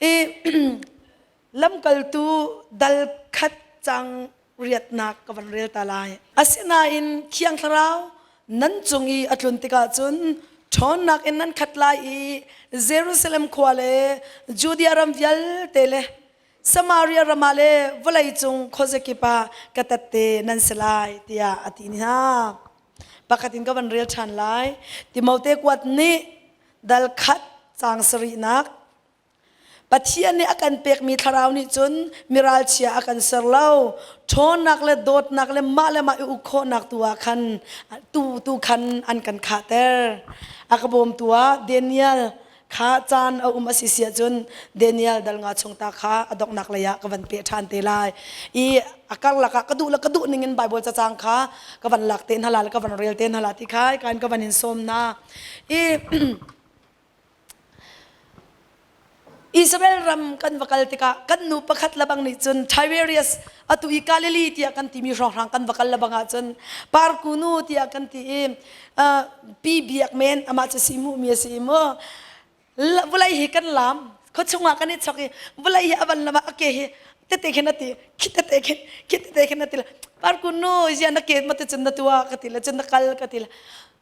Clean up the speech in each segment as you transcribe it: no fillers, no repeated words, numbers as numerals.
I lamkaltu dal khat cang riatnak ka van rel ta lai. Asinain Thiang Thlarau nan cung i a tlun tikah cun ṭhawnnak in nan khat lai i Jerusalem khua le Judea ram vialte le Samaria ram ah le vawleicung khuazakip ah ka tette nan si lai tiah a ti hna. Pakhat in ka van rel ṭhan lai. Timote kuat nih dal khat caang sarihnak Pathian nih a kan pekmi thlarau nih cun miralchia a kan ser lo. Ṭhawnnak le dawtnak le mah le mah i uk khawhnak tu ah khan tu tu khan an kan khahter. A ka bawmtu ah Daniel kha caan a um a si si ahcun Daniel dal nga chung ta kha a donghnak lei ah ka van peh ṭhan te lai. I a karlak ah ka duh le ka duh ning in Bible cacang kha ka van lak te hna la le ka van rel te hna la ti kha kan ka van in sawm hna. I Israel ram kan va kal tikah kan nu pakhat lebang nih cun Tiberias atu i Galilee tiah kan timi hrawnghrang kan va kal lebang ahcun Parku nu tiah kan ti i pi biak men amah cu si hmuhmi a si i mu vawlei hi kan lam khuachung ah kan i chok i vawlei hi a van lam ah a ke hi tete khin a ti khi tete khin khi tete khin a ti Parku nu ziah na ke ma ti cun na tuah ka ti le cun na kal ka ti le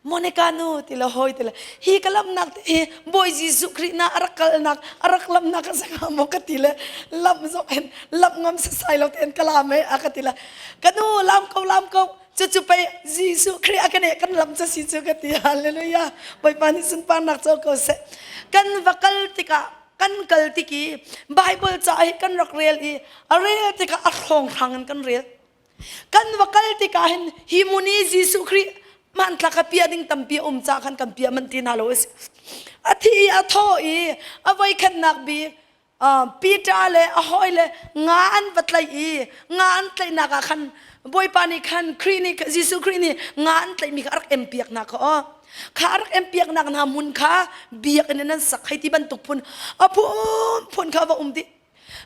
Monica nu ti le hoi ti le hi ka lamnak te hi Bawi Jesuh Khrih na a rak kalnak a rak lamnak a si hnga maw ka ti le lam zong in lam ngam sasai lo tein ka lam e a ka ti le ka nu lam ko lam ko cucu pei Jesuh Khrih a ka ne kan lam cu si cu ka ti hallelujah Bawipa nih sunparnak co ko seh kan va kal tikah kan kal tik i Bible ca hi kan rak rel i a rel tikah a hrawnghrang in kan rel Kan va kal tikah hin hi muni Jesuh Khrih hmanthlak a piah ding tampi a um ca khan kan piah manh ti hna lo a si. A thi i a thaw i a voikhatnak bik Peter le a hawi le nga an va tlaih i nga an tlaihnak ah khan Bawipa nih khan Khrih nih Jesuh Khrih nih nga an tlaihmi kha a rak empiak hna kha aw. Kha a rak empiaknak hna hmun kha biakinn in an sak hei ti bantuk phun a phun phun kha va um dih.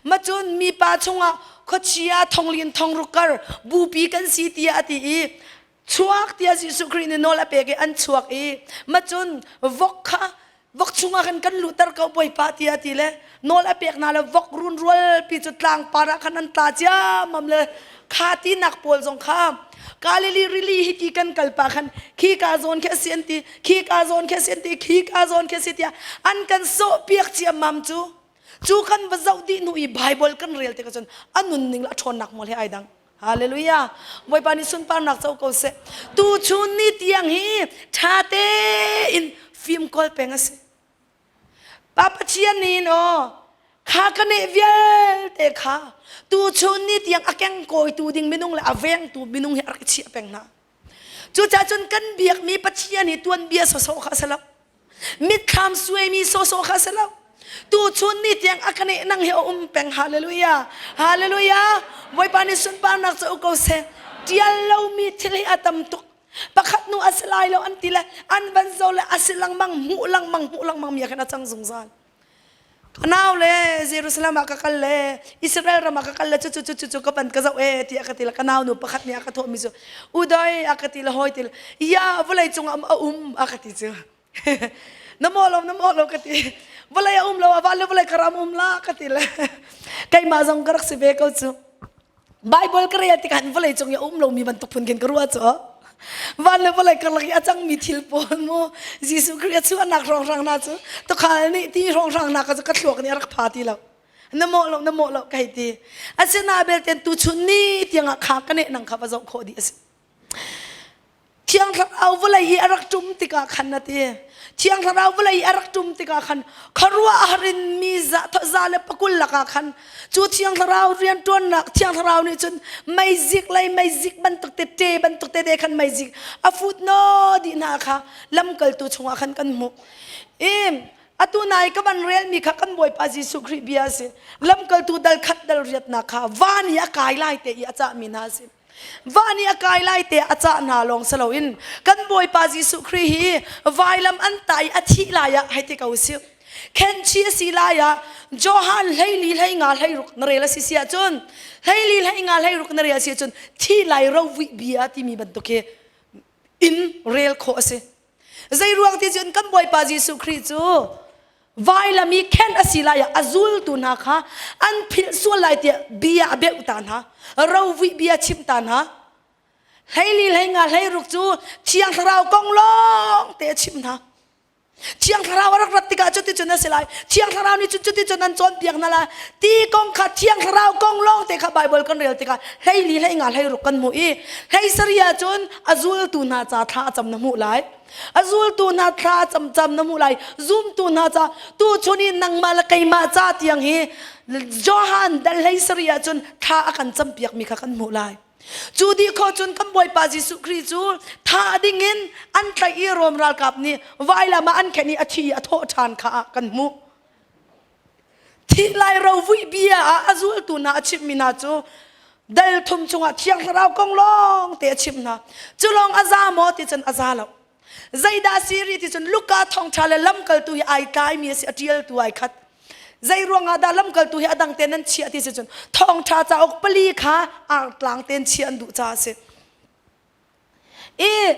Macun mipa chungah khuachia thonglin thongruk kar bupi kan si tiah a ti i chuak tiah Jesuh Khrih nih nawl a pek i an chuak i macun vok kha vok chungah khan kan luhter ko bawipa tiah a ti le nawl a pek hna le vok run rualpi cu tlangpar ah khan an tla ciammam le kha tinak pawl zong kha Galilee rili hi ti kan kal pa khan khi ka zawn khi a si an ti khi ka zawn khi a si an ti khi ka zawn khi a si tiah an kan sawh piak ciammam cu Cu kan va zoh dih hnu i Bible kan rel tikah cun a nunning le a ṭhawnnak mual he ai dang. Hallelujah. Bawipa nih sunparnak co ko seh. Tu chun ni tiang hi ṭha tein fimkawl peng a si. Pa Pathian nih aw kha ka neh vialte kha tu chun ni tiang a kengkawitu ding minung le a vengtu minung hi a rak i chiah peng hna. Cucaah cun kan biakmi Pathian hi tuanbia sawsawh kha a si lo. Mitthlam suaimi sawsawh kha a si lo. Tuchun ni tiang a ka neh nang hi a um peng. Hallelujah. Hallelujah. Bawipa nih sunparnak cu ko seh. Tial lomi thil hi a tam tuk. Pakhat nu a si lai lo an ti le an van zo le a si lengmang hmuh lengmang hmuh lengmang mi ah khan a cang zungzal. Ka nau le Jerusalem ah ka kal le Israel ram ah ka kal le cu cu cu cu cu ka van ka zoh e tiah ka ti le ka nau nu pakhat nih a ka thawhmi cu udoi a ka ti le hawi ti le ya vawlei cung ah a um a ka ti cu na maw lo na maw lo ka ti vawlei a um lo a van le vawlei ka ram um la ka ti le keimah zong ka rak si ve ko cu Bible ka rel tikah vawlei cung i a um lomi bantuk phun khin ka ruah cu van le vawlei karlak i a cangmi thil pawl mu Jesuh Khrih a chuahnak hrawnghrang hna cu tukhal nih ti hrawnghrang hna ka cu ka thluak nih a rak pha ti lo na mawh lo na mawh lo ka hei ti asinain belte tuchun ni tiangah kha ka neh nang kha va zoh khawh dih a si Thiang Thlarau vawlei i a rak ṭum tikah khan a ti. Thiang Thlarau vawlei i a rak ṭum tikah khan khuaruahhar in mi za, za le pakul lakah khan cu Thiang Thlarau rianṭuannak Thiang Thlarau nih cun meizik lei meizik bantuk tete bantuk tete khan meizik a fut naw dih hna kha lamkaltu chungah khan kan hmuh. I atu nai ka van relmi kha kan Bawipa Jesuh Khrih bia a si. Lamkaltu dal khat dal riatnak kha van i a kai lai te i a cahmi hna a si. Van i a kai lai te a cah hna lawng si loin kan Bawipa Jesuh Khrih hi vailam an tah i a thih lai ah hei ti ko usih. Khenchi a si lai ah Johan hleili hleinga hleiruk na rel a si si ahcun hleili hleinga hleiruk na rel a si ahcun thi lai rovuih bia timi bantuk hi in rel khawh a si. Zei ruang ti cun kan Bawipa Jesuh Khrih cu. Vailam i khenh a si lai ah a zultu hna kha an philh sual lai tiah bia a beuh ta hna. Rovuih bia chimh ta hna. 12 hleinga 16 cu Thiang Thlarau kong lawng te a chimh hna. Thiang Thlarau a rak rat tikah cuticun a si lai. Thiang Thlarau nih cun cuticun an cawnpiak hna lai. Ti kong kha Thiang Thlarau kong lawng te kha Baibal kan rel tikah 14 hleinga 16 kan hmuh i 17 ah cun a zultu hna ca thla a cam na hmuh lai. A zultu hna thla a cam cam na hmuh lai. Zumtu hna ca tuchun i nangmah le keimah ca tiang hi Johan dal 17 ah cun thla a kan campiakmi kha kan hmuh lai. Cu dih khawh cun kan Bawipa Jesuh Khrih cu thah dingin an tlaih i Rom ralkap nih vailam ah an khenh i a thi i a thawh ṭhan kha ah kan hmuh. Thih lai rovuih bia ah a zultu hna a chimhmi hna cu dal thum chungah Thiang Thlarau kong lawng te a chimh hna. Cu lawng a za maw ti cun a za lo. Zeidah a si rih ti cun Luka thawngṭha le lamkaltu hi ai tlaimi a si, a ṭialtu ai khat. Zei ruangah dah lamkaltu hi a dang te nan chiah ti si cun thawngṭha cauk pali kha artlang tein chiah an duh caah a si. I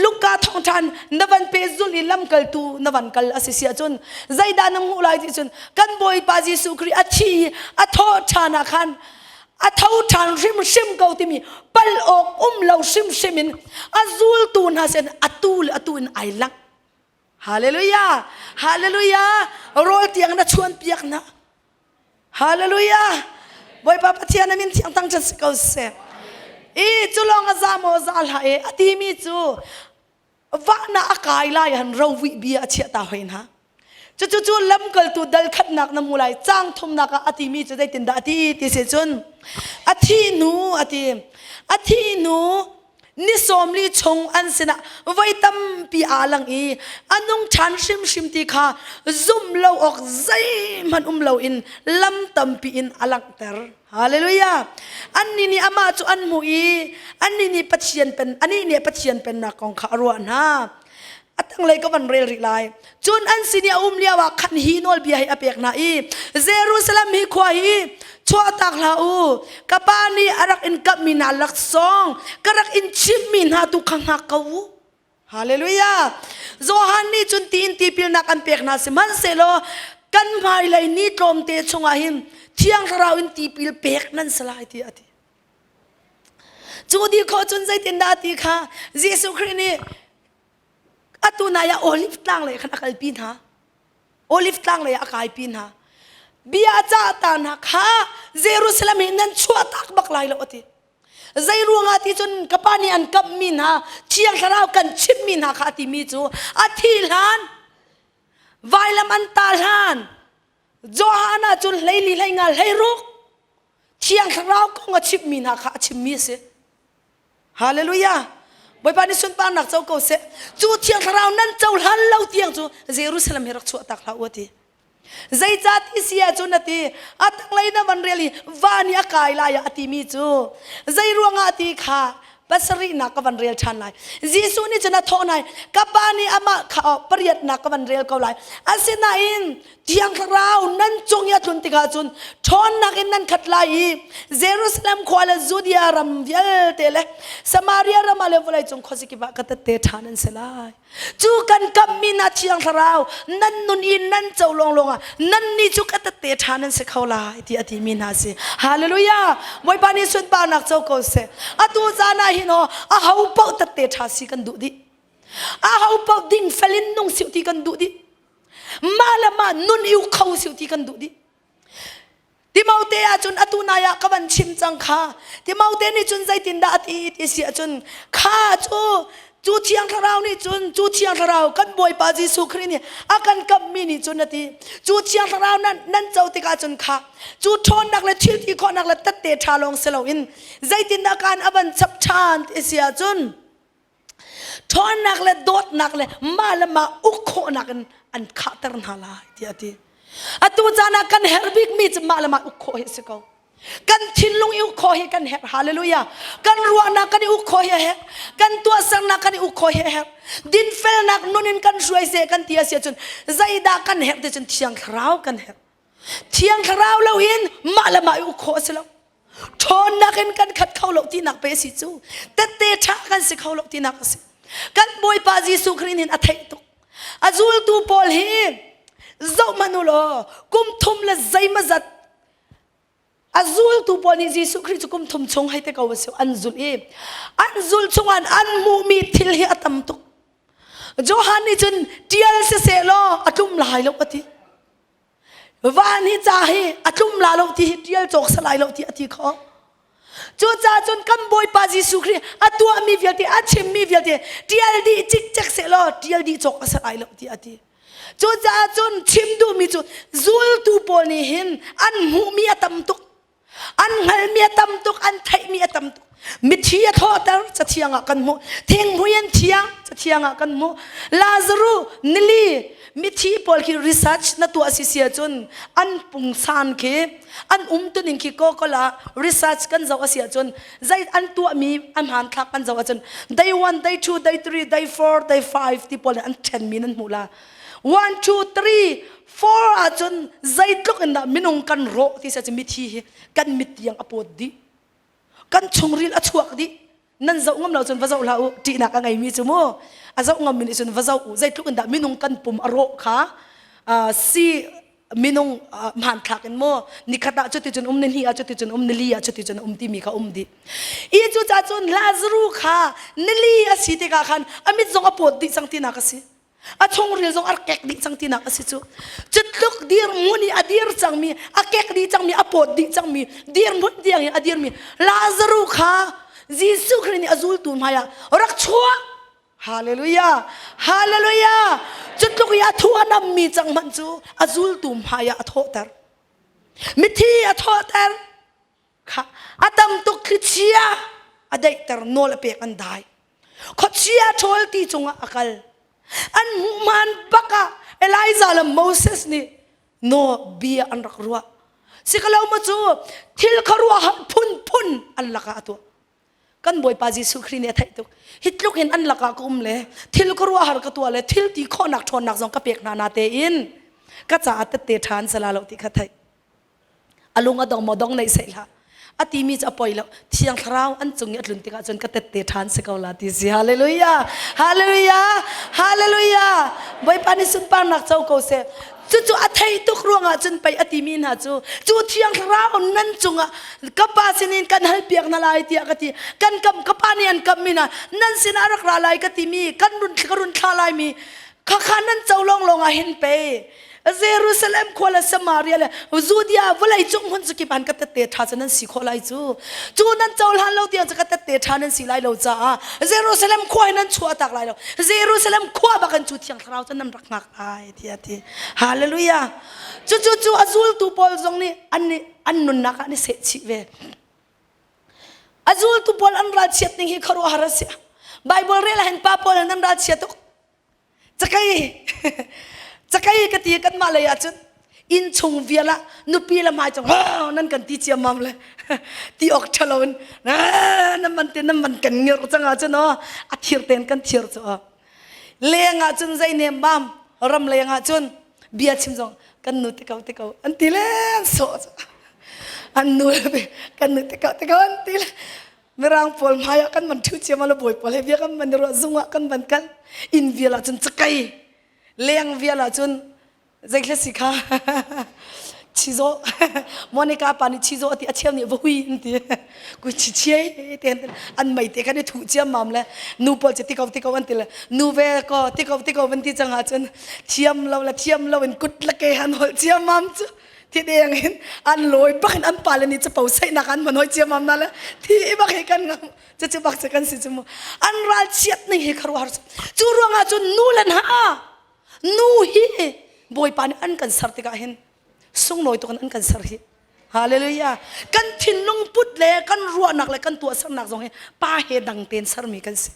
Luka thawngṭha na van pehzulh i lamkaltu na van kal a si si ahcun zeidah na hmuh lai ti cun kan Bawipa Jesuh Khrih a thi i a thawh ṭhan ah khan a tho ṭhan hrimhrim ko timi pal awk um lo hrimhrim in a zultu hna sin atu le atu in ai langh. Hallelujah! Hallelujah! Rawl tiang na chuan piak na. Hallelujah! Bawipa Pathian a min thiang tang chan si ko seh. I cu lawng a za maw za hlah e a timi cu vahna a kai lai han rovuih bia a chiah ta hoi hna. Cucu cu lamkaltu dal khatnak na hmu lai cang thumnak ah a timi cu zeitindah a ti ti si cun a thi hnu a ti a thi hnu ni 40 chung an sinah voi tampi aa lang i a nung ṭhan hrimhrim ti kha zumh lo awk zeihmanh um loin lam tampi in a langhter. Hallelujah! Annih nih amah cu an hmuh i annih nih Pathian pen anih nih Pathian pennak kong kha a ruah hna. A tanglei ka van rel rih lai. Cun an sin i a um lio ah khan hi nawlbia hi a pek hna i Jerusalem hi khua hi chuahtak hlah u. Ka pa nih a rak in kamhmi hna laksawng ka rak in chimhmi hna tu kha hngak ko u. Hallelujah. Johan nih cun tiin tipilnak an pek hna sihmanhsehlaw kan hmailei ni tlawmte chungah hin Thiang Thlarau in tipil pek nan si lai tiah a ti. Cu dih khawh cun zeitindah ti kha Jesuh Khrih nih atu nai ah Olive tlang lei khan a kalpi hna. Olive tlang lei ah a kaipi hna. Bia a cah ta hna kha Jerusalem hi nan chuahtak bak lai lo a ti. Zei ruangah ti cun ka pa nih an kamhmi hna Thiang Thlarau kan chimhmi hna kha a timi cu a thi hlan vailam an ta hlan Johan ah cun 14 hleinga 16 Thiang Thlarau kong a chimhmi hna kha a chimmi a si. Hallelujah. Bawipa nih sunparnak co ko seh. Cu Thiang Thlarau nan cohlan lo tiang cu Jerusalem hi rak chuah tak hlah u a ti. Zeicah ti si ahcun a ti. A tanglei na van rel i van i a kai lai ah a timi cu zei ruangah ti kha pasarihnak ka van rel ṭhan lai. Jesuh nih cun a thawh hna i ka pa nih amah kha pariatnak ka van rel ko lai. Asinain Thiang Thlarau nan cung i a tlun tikah cun ṭhawnnak in nan khat lai i Jerusalem khua le Judea ram vialte le Samaria ram ah le vawleicung khuazakip ah ka tette ṭhan an si lai. Cu kan kamhmi hna Thiang Thlarau nan nun i nan co lawnglawng ah nannih cu ka tette ṭha nan si kho lai ti a timi hna si. Hallelujah! Bawipa nih sunparnak co ko seh. Atu caan ah hin aw aho paoh tette ṭha si kan duh dih. Aho paoh dingfel in nung siu ti kan duh dih. Mah le mah nun i uk kho siu ti kan duh dih. Timote ahcun atu nai ah ka van chim cang kha. Timote nih cun zeitindah a ti ti si ahcun kha cu cu thiang thlarau nih cun cu thiang thlarau kan Bawipa Jesuh Khrih nih a kan kamhmi nih cun a ti. Cu thiang thlarau nan nan co tikah cun kha cu ṭhawnnak le thil ti khawhnak le tette ṭha lawng si loin zeitindah kaan a van chap ṭhan ti si ahcun ṭhawnnak le dawtnak le mah le mah uk khawhnak in an khahter hna lai tiah a ti. Atu caan ah kan herh bikmi cu mah le mah uk khawh hi a si ko. Kan thinlung i uk khawh hi kan herh. Hallelujah. Kan ruahnak kan i uk khawh hi a herh. Kan tuahsernak kan i uk khawh hi a herh. Dinfelnak nun in kan hruai seh kan ti a si ahcun zeidah kan herh ti cun Thiang Thlarau kan herh. Thiang Thlarau lo in mah le mah i uk khawh a si lo. Ṭhawnnak in kan khat kho lo tinak pe si cu. Tette ṭha kan si kho lo tinak a si. Kan Bawipa Jesuh Khrih nih a theih tuk. A zultu pawl hi Zoh hmanh u law kum thum le zeimazat a zultu pawl nih Jesuh Khrih cu kum thum chung hei te ko a si an zulh i an zulh chungah an hmuhmi thil hi a tam tuk. Johan nih cun ṭial siseh law a tlum lai lo a ti. Van hi ca hi a tlum la lo ti hi ṭial cawk salai lo ti a ti kho. Cucaah cun kan Bawipa Jesuh Khrih a tuahmi vialte a chimmi vialte ṭial dih cikcek seh law ṭial dih cawk a salai lo ti a ti. Cucaah cun chim duhmi cu zultu pawl nih hin an hmuhmi a tam tuk. An hngalhmi a tam tuk, an theihmi a tam tuk. Mithi a thawhter, cathiang ah kan hmuh. Thinghmui an thiang, cathiang ah kan hmuh. Lazaruh nili mithi pawl khi research na tuah si si ahcun an pungsan khi an umtuning khi Google ah research kan zoh a si ahcun zei an tuahmi an hmanthlak kan zoh ahcun day 1, day 2, day 3, day 4, day 5 ti pawl in an ṭhenmi nan hmuh la. 1, 2, 3, 4 ahcun zeitluk in dah minung kan rawh ti si mithi hi kan mit tiang a pawt dih. Kan chungril a chuak dih. Nan zoh ngam lo cun va zoh hlah u. Ṭihnak a ngeimi cu mu. A zoh ngammi nih cun va zoh u. Zeitluk in dah minung kan pum a rawh kha si minung hmanthlak in mu nikhat ah cuticun um nihnih ah cuticun um nili ah cuticun um timi kha um dih. I cucaah cun Lazaruh kha nili a si tikah khan a mit zong a pawt dih cang tinak a si. A chungril zong a rak kek dih cang tinak a si cu. Cutluk dirhmun i a dir cangmi, a kek dih cangmi, a pawt dih cangmi, dirhmun tiang i a dirmi Lazaruh kha Jesuh Khrih nih a zultu hmaiah rak chuah. Hallelujah! Hallelujah! Cutluk i a thu a nammi cang hmanh cu a zultu hmaiah a thawhter. Mithi a thawhter. Kha a tam tuk thlichia a daihter nawl a pek an dai. Khuachia ṭhawl ti cungah a kal. An hmuhman bak ah Elijah le Moses nih no bia an rak ruah. Sikalo maw cu thil khuaruahhar phunphun an lakah a tuah. Kan Bawipa Jesuh Khrih nih a theih tuk. Hi tluk in an lakah ka um le thil khuaruahhar ka tuah le thil ti khawhnak ṭhawnnak zong ka pek hna na tein ka caah tette ṭha an si la lo ti kha theih. A lung a dong maw dong neih seh hlah. A timi cu a poi lo. Thiang Thlarau an cung i a tlun tikah cun ka tette ṭhan si ko la ti si. Hallelujah! Hallelujah! Hallelujah! Bawipa nih sunparnak co ko seh. Cucu a theih tuk ruangah cun pei a timi hna cu cu Thiang Thlarau nan cungah ka pa sinin kan halpiak hna lai tiah ka ti. Kan kam ka pa nih an kammi hna nan sinah rak ra lai ka timi kan run ka run thla laimi khakha nan co lawnglawng ah hin pei Jerusalem khua le Samaria le Judea vawlei cung hmun cu kip an ka tette ṭha cu nan si khawh lai cu. Cu nan cohlan lo tiang cu ka tette ṭha nan si lai lo caah Jerusalem khua hi nan chuah tak lai lo. Jerusalem khua bak in cu Thiang Thlarau cu nan rak hngak lai tiah a ti. Hallelujah. Cucu cu a zultu pawl zong nih an an nunnak ah an i sehchih ve. A zultu pawl an ralchiat ning hi khuaruahhar a si. Bible rel ah hin pa pawl an ralchia tuk. Cakei cakei ka ti kanmah lei ahcun inn chung vial ah nupi le hmai cung nan kan ti ciammam le ti awk ṭhalo in nan man te nan man kan ngirh cang ahcun aw a thir tein kan thir cu aw leng ahcun zei nem bam ram leng ahcun bia chim zong kan nu te ko te ko an ti le an sawh an nu le kan nu te ko te ko an ti le Mirang pawl hmai ah kan man ṭhu ciam la bawi pawl he bia kan man ruah zung ah kan van kal inn vial ah cun cakei leng vial ah cun zeihle si kha chizo Monica pa nih chizo ati a cheu nih va hui an ti kui chi chiai te an mei te kan i thuh ciam mam le nu pawl cu ti ko ti ko an ti le nu ve ko ti ko ti ko van ti cang ah cun thiam lo le thiam lo in kut le ke han holh ciam mam cu thi deng in an lawi bak in an pale nih capo saihnak an hman hoi ciamam na le thi bak hi kan ngam cucu bak cu kan si cu mu an ral chiat ning hi kharuahar cu ruangah cun nu le hna nu hi bawipa nih an kan ser tikah hin sunglawi tuk in an kan ser hi hallelujah kan thinlung put le kan ruahnak le kan tuahsernak zong hi pa he dang tein sermi kan si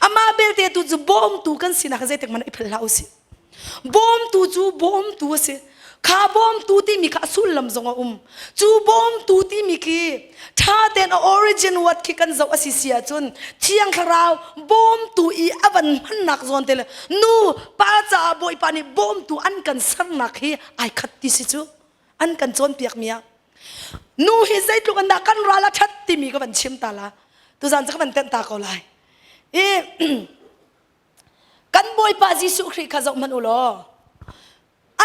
Amah belte tu cu bawmtu kan sinak zeitik hmanh i philh hlah usih. Bawmtu cu bawmtu a si. Kha bawmtu timi kha a sullam zong a um. Cu bawmtu timi khi ṭha tein a origin word khi kan zoh a si si ahcun Thiang Thlarau bawmtu i a van hmannak zawn te le nu pa caah Bawipa nih bawmtu an kan sernak hi ai khat ti si cu an kan cawnpiakmi ah nu hi zeitluk in dah kan ral a ṭhat timi ka van chim ta la tuzan cu ka van tenh ta ko lai i kan bawipa Jesuh Khrih kha zoh hmanh u law.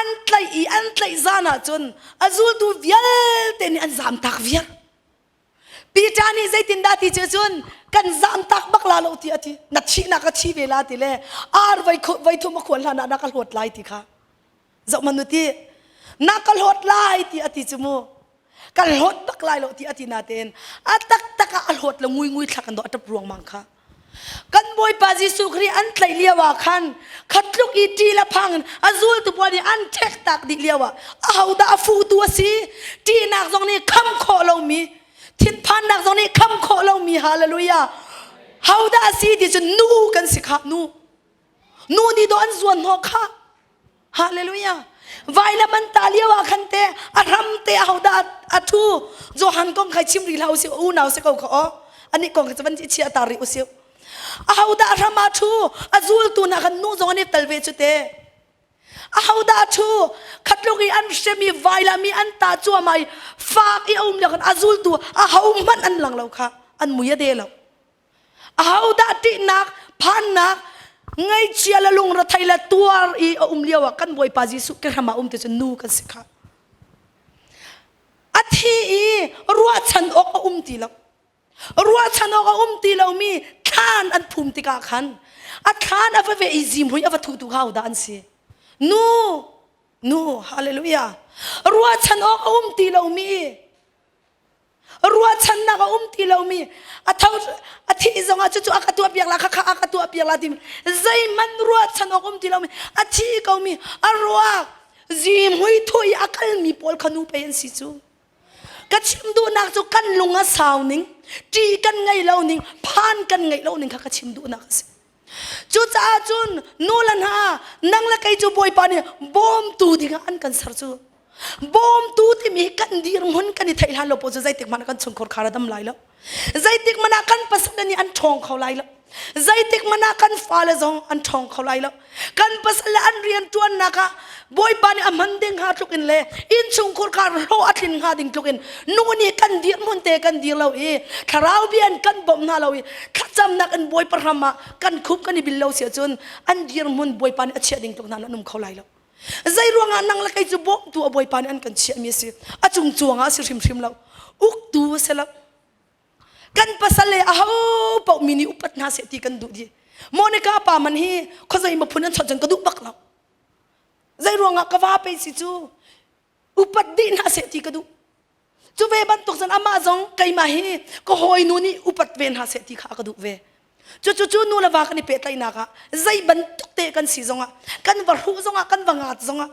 An tlaih i an tlaih zan ah cun a zultu vialte nih an zamtak viar. Peter nih zeitindah ti cu cun kan zamtak bak la lo ti a ti. Na thihnak ka thi ve la ti le ar voi thum a khuan hlan ah na ka hlawt lai ti kha. Zoh man nu ti. Na ka hlawt lai ti a ti cu mu. Ka hlawt bak lai lo ti a ti natein a taktak ah a hlawt lo ngui ngui thla kan do a tap ruangmang kha. Kan Bawipa Jesuh Khrih an tlaih lio ah khan khatluk i ṭi le phang in a zultu pawl nih an ṭhektak dih lio ah ahodah a fuhtu a si? Ṭihnak zong nih kham khawh lomi, thinphannak zong nih kham khawh lomi, hallelujah. Hodah a si ti cu nu kan si kha, nu. Nu nih dawh an zuan hnawh kha. Hallelujah. Vailam an ta lio ah khan te a ram te ahodah a thu Johan kong khai chim rih hlah usih unau si ko kha aw ani kong kha van chia ta rih usih ahodah a ram a thu a zultu na khan nu zong an i tel ve cu te ahodah a thu khatluk i an hremi vailam i an ta cuamai fak i a um lio khan a zultu a ho hmanh an lang lo kha an mui a de lo Ahodah ṭihnak, phannak, ngaihchia le lungrethei le tuar i a um lio ah kan Bawipa Jesuh ke hram ah um ti cu nu kan si kha. A thi i ruahchan awk a um ti lo. Ruahchan awk a um ti lomi thlan an phum tikah khan a thlan a va ve i zimhui a va thutu kha hodah an si? Nu, nu, hallelujah. Ruahchan awk a um ti lomi ruahchannak a um ti lomi a tho a thih zongah cucu a ka tuah piak la khakha a ka tuah piak la timi zeihmanh ruahchan awk um ti lomi a thi komi a ruak zimhui thu i a kalmi pawl kha nu pei an si cu ka chim duhnak cu kan lung a sau ning ṭih kan ngei lo ning phan kan ngeih lo ning kha ka chim duhnak a si cucaah cun nu le hna nang le kei cu bawipa nih bawmtu dingah an kan ser cu Bawmtu timi hi kan dirhmun kan i theih hlan lo paoh cu zeitik hmanh ah kan chungkhur khar a dam lai lo. Zeitik hmanh ah kan pasal nih an ṭhawng kho lai lo. Zeitik hmanh ah kan fale zong an ṭhawng kho lai lo. Kan pasal le an rian ṭuannak ah Bawipa nih a hman ding hnga tluk in le innchungkhur khar hlawh a tlin hnga ding tluk in nu nih kan dirhmun te kan dir lo i thlarau bia in kan bawmh hna lo i thlacamnak in Bawipa hram ah kan khup kan i bil lo si ahcun an dirhmun Bawipa nih a chiah ding tluk hna an um kho lai lo. Zei ruangah nang le kei cu bawmtu a bawipa nih an kan chiahmi a si. A cung cuangah a si hrimhrim lo. Uktu a si lo. Kan pasal le aho paoh mi nih upat hna seh ti kan duh dih. Monica pa man hi khuazei maphun an chawnh cun ka duh bak lo. Zei ruangah ka va pei si cu upat dih hna seh ti ka duh. Cu ve bantuk cun amah zong keimah hi ka hawinu nih upat ve hna seh ti kha a ka duh ve. Cucu cu nu le va kan i pehtlaihnak ah zei bantuk te kan si zongah kan va hruh zongah kan va ngat zongah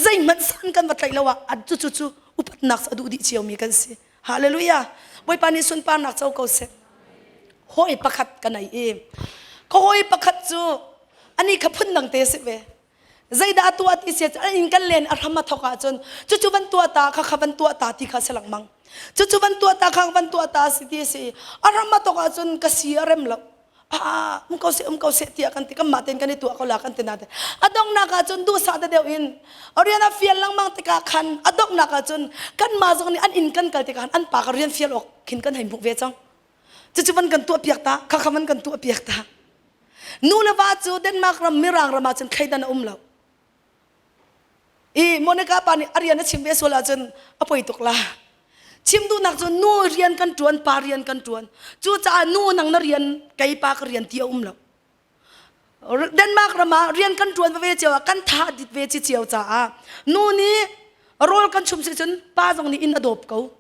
zeihmanh san kan va tlaih lo ah cucu cu upatnak a duh dih ciomi kan si. Hallelujah. Bawipa nih sunparnak co ko seh. Hawi pakhat ka nei i ka hawi pakhat cu ani kha phundang te si ve. Zeidah a tuah ti si an inn kan len a hram a thawk ahcun cucu van tuah ta kha kha van tuah ta ti kha si lengmang. Cucu van tuah ta kha van tuah ta si ti si a hram a thawk ahcun ka si a rem lo. Ah, um ko seh um ko seh tiah kan ti kanmah tein kan i tuah ko la kan ti na te. A donghnak ahcun duhsah te deuh in rian a fial lengmang tikah khan a donghnak ahcun kanmah zong nih an inn kan kal tikah khan an pa ka rian fial awk khin kan hei hmuh ve cang. Cucu van kan tuah piak ta kha kha van kan tuah piak ta. Nu le va cu Denmark ram Mirang ram ahcun thleidan a um lo. I Monica pa nih a rian a chim ve sual ahcun a poi tuk la. Chim duhnak cu nu rian kan ṭuan, pa rian kan ṭuan. Cucaah nu nang na rian, kei pa ka rian ti a um lo. Denmark ram ah rian kan ṭuan ve cio ah kan tha dit ve ci cio caah nu nih rawl kan chum si cun pa zong nih inn a dawp ko.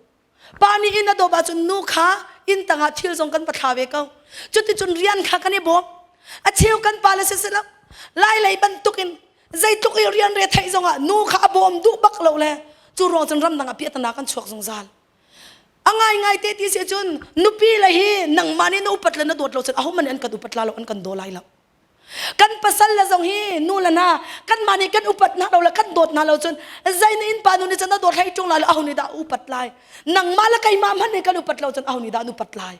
Pa nih inn a dawp ahcun nu kha inn tangah thil zong kan va thla ve ko. Cuticun rian kha kan i bawm. A cheu kan pa le si lo. Lai lei bantukin zeitluk i rian re theih zongah nu kha a bawm duh bak lo le cu ruang cun ramdang ah piahtana kan chuak zungzal. A ngaingai te ti si cun nupi le hi nangmah nih na upat le na dawt lo cun ahohmanh nih an kan upat la lo an kan daw lai lo. Kan pasal le zong hi nu le hna kanmah nih kan upat hna lo le kan dawt hna lo cun zei na innpa nu nih cun na dawt hlei ṭung lai lo aho nih dah upat lai nangmah le keimah hmanh nih kan upat lo cun aho nih dah an upat lai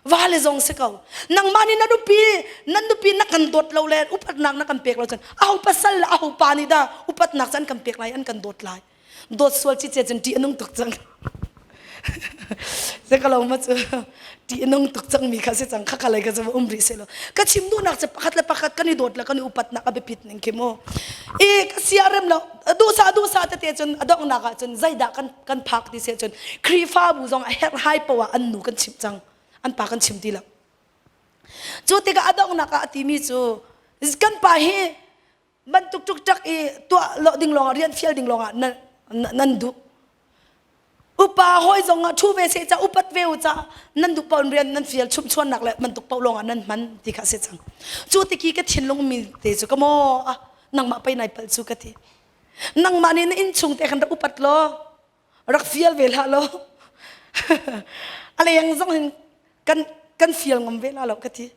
va le zong si ko nangmah nih na nupi na nupi na kan dawt lo le upatnak na kan pek lo cun aho pasal le aho pa nih dah upatnak cu an kan pek lai an kan dawt lai dawt sual cicia cun ṭih a nung tuk cang. Ze ka lo ma cu ti nung tuk cang mi kha si cang kha kha lei ka cu um rih se lo. Ka chim duhnak cu pakhat le pakhat kan i dawt le kan i upatnak a biapit ning khi mu. I ka sia rem lo duhsah duhsah tete cun a donghnak ah cun zeidah kan kan phak ti se cun Khrihfabu zong a herh hai poah an nu kan chimh cang an pa kan chim ti lo. Cu tikah a donghnak ah a timi cu kan pa hi bantuk ṭukṭak i tuah lo ding lawngah rian fial ding lawngah nan, nan duh. Upa hawi zong ah ṭhu ve seh ca upat ve u ca nan duh paoh in rian nan fial chumhchuannak le bantuk paoh lawngah nan hman ti kha a si cang. Cu tiki ka thinlung mi te cu ka maw ah nangmah pei nai palh cu ka ti. Nangmah nih na innchung te khan rak upat law rak fial ve hlah law a leng zong hin kan kan fial ngam ve la lo ka ti.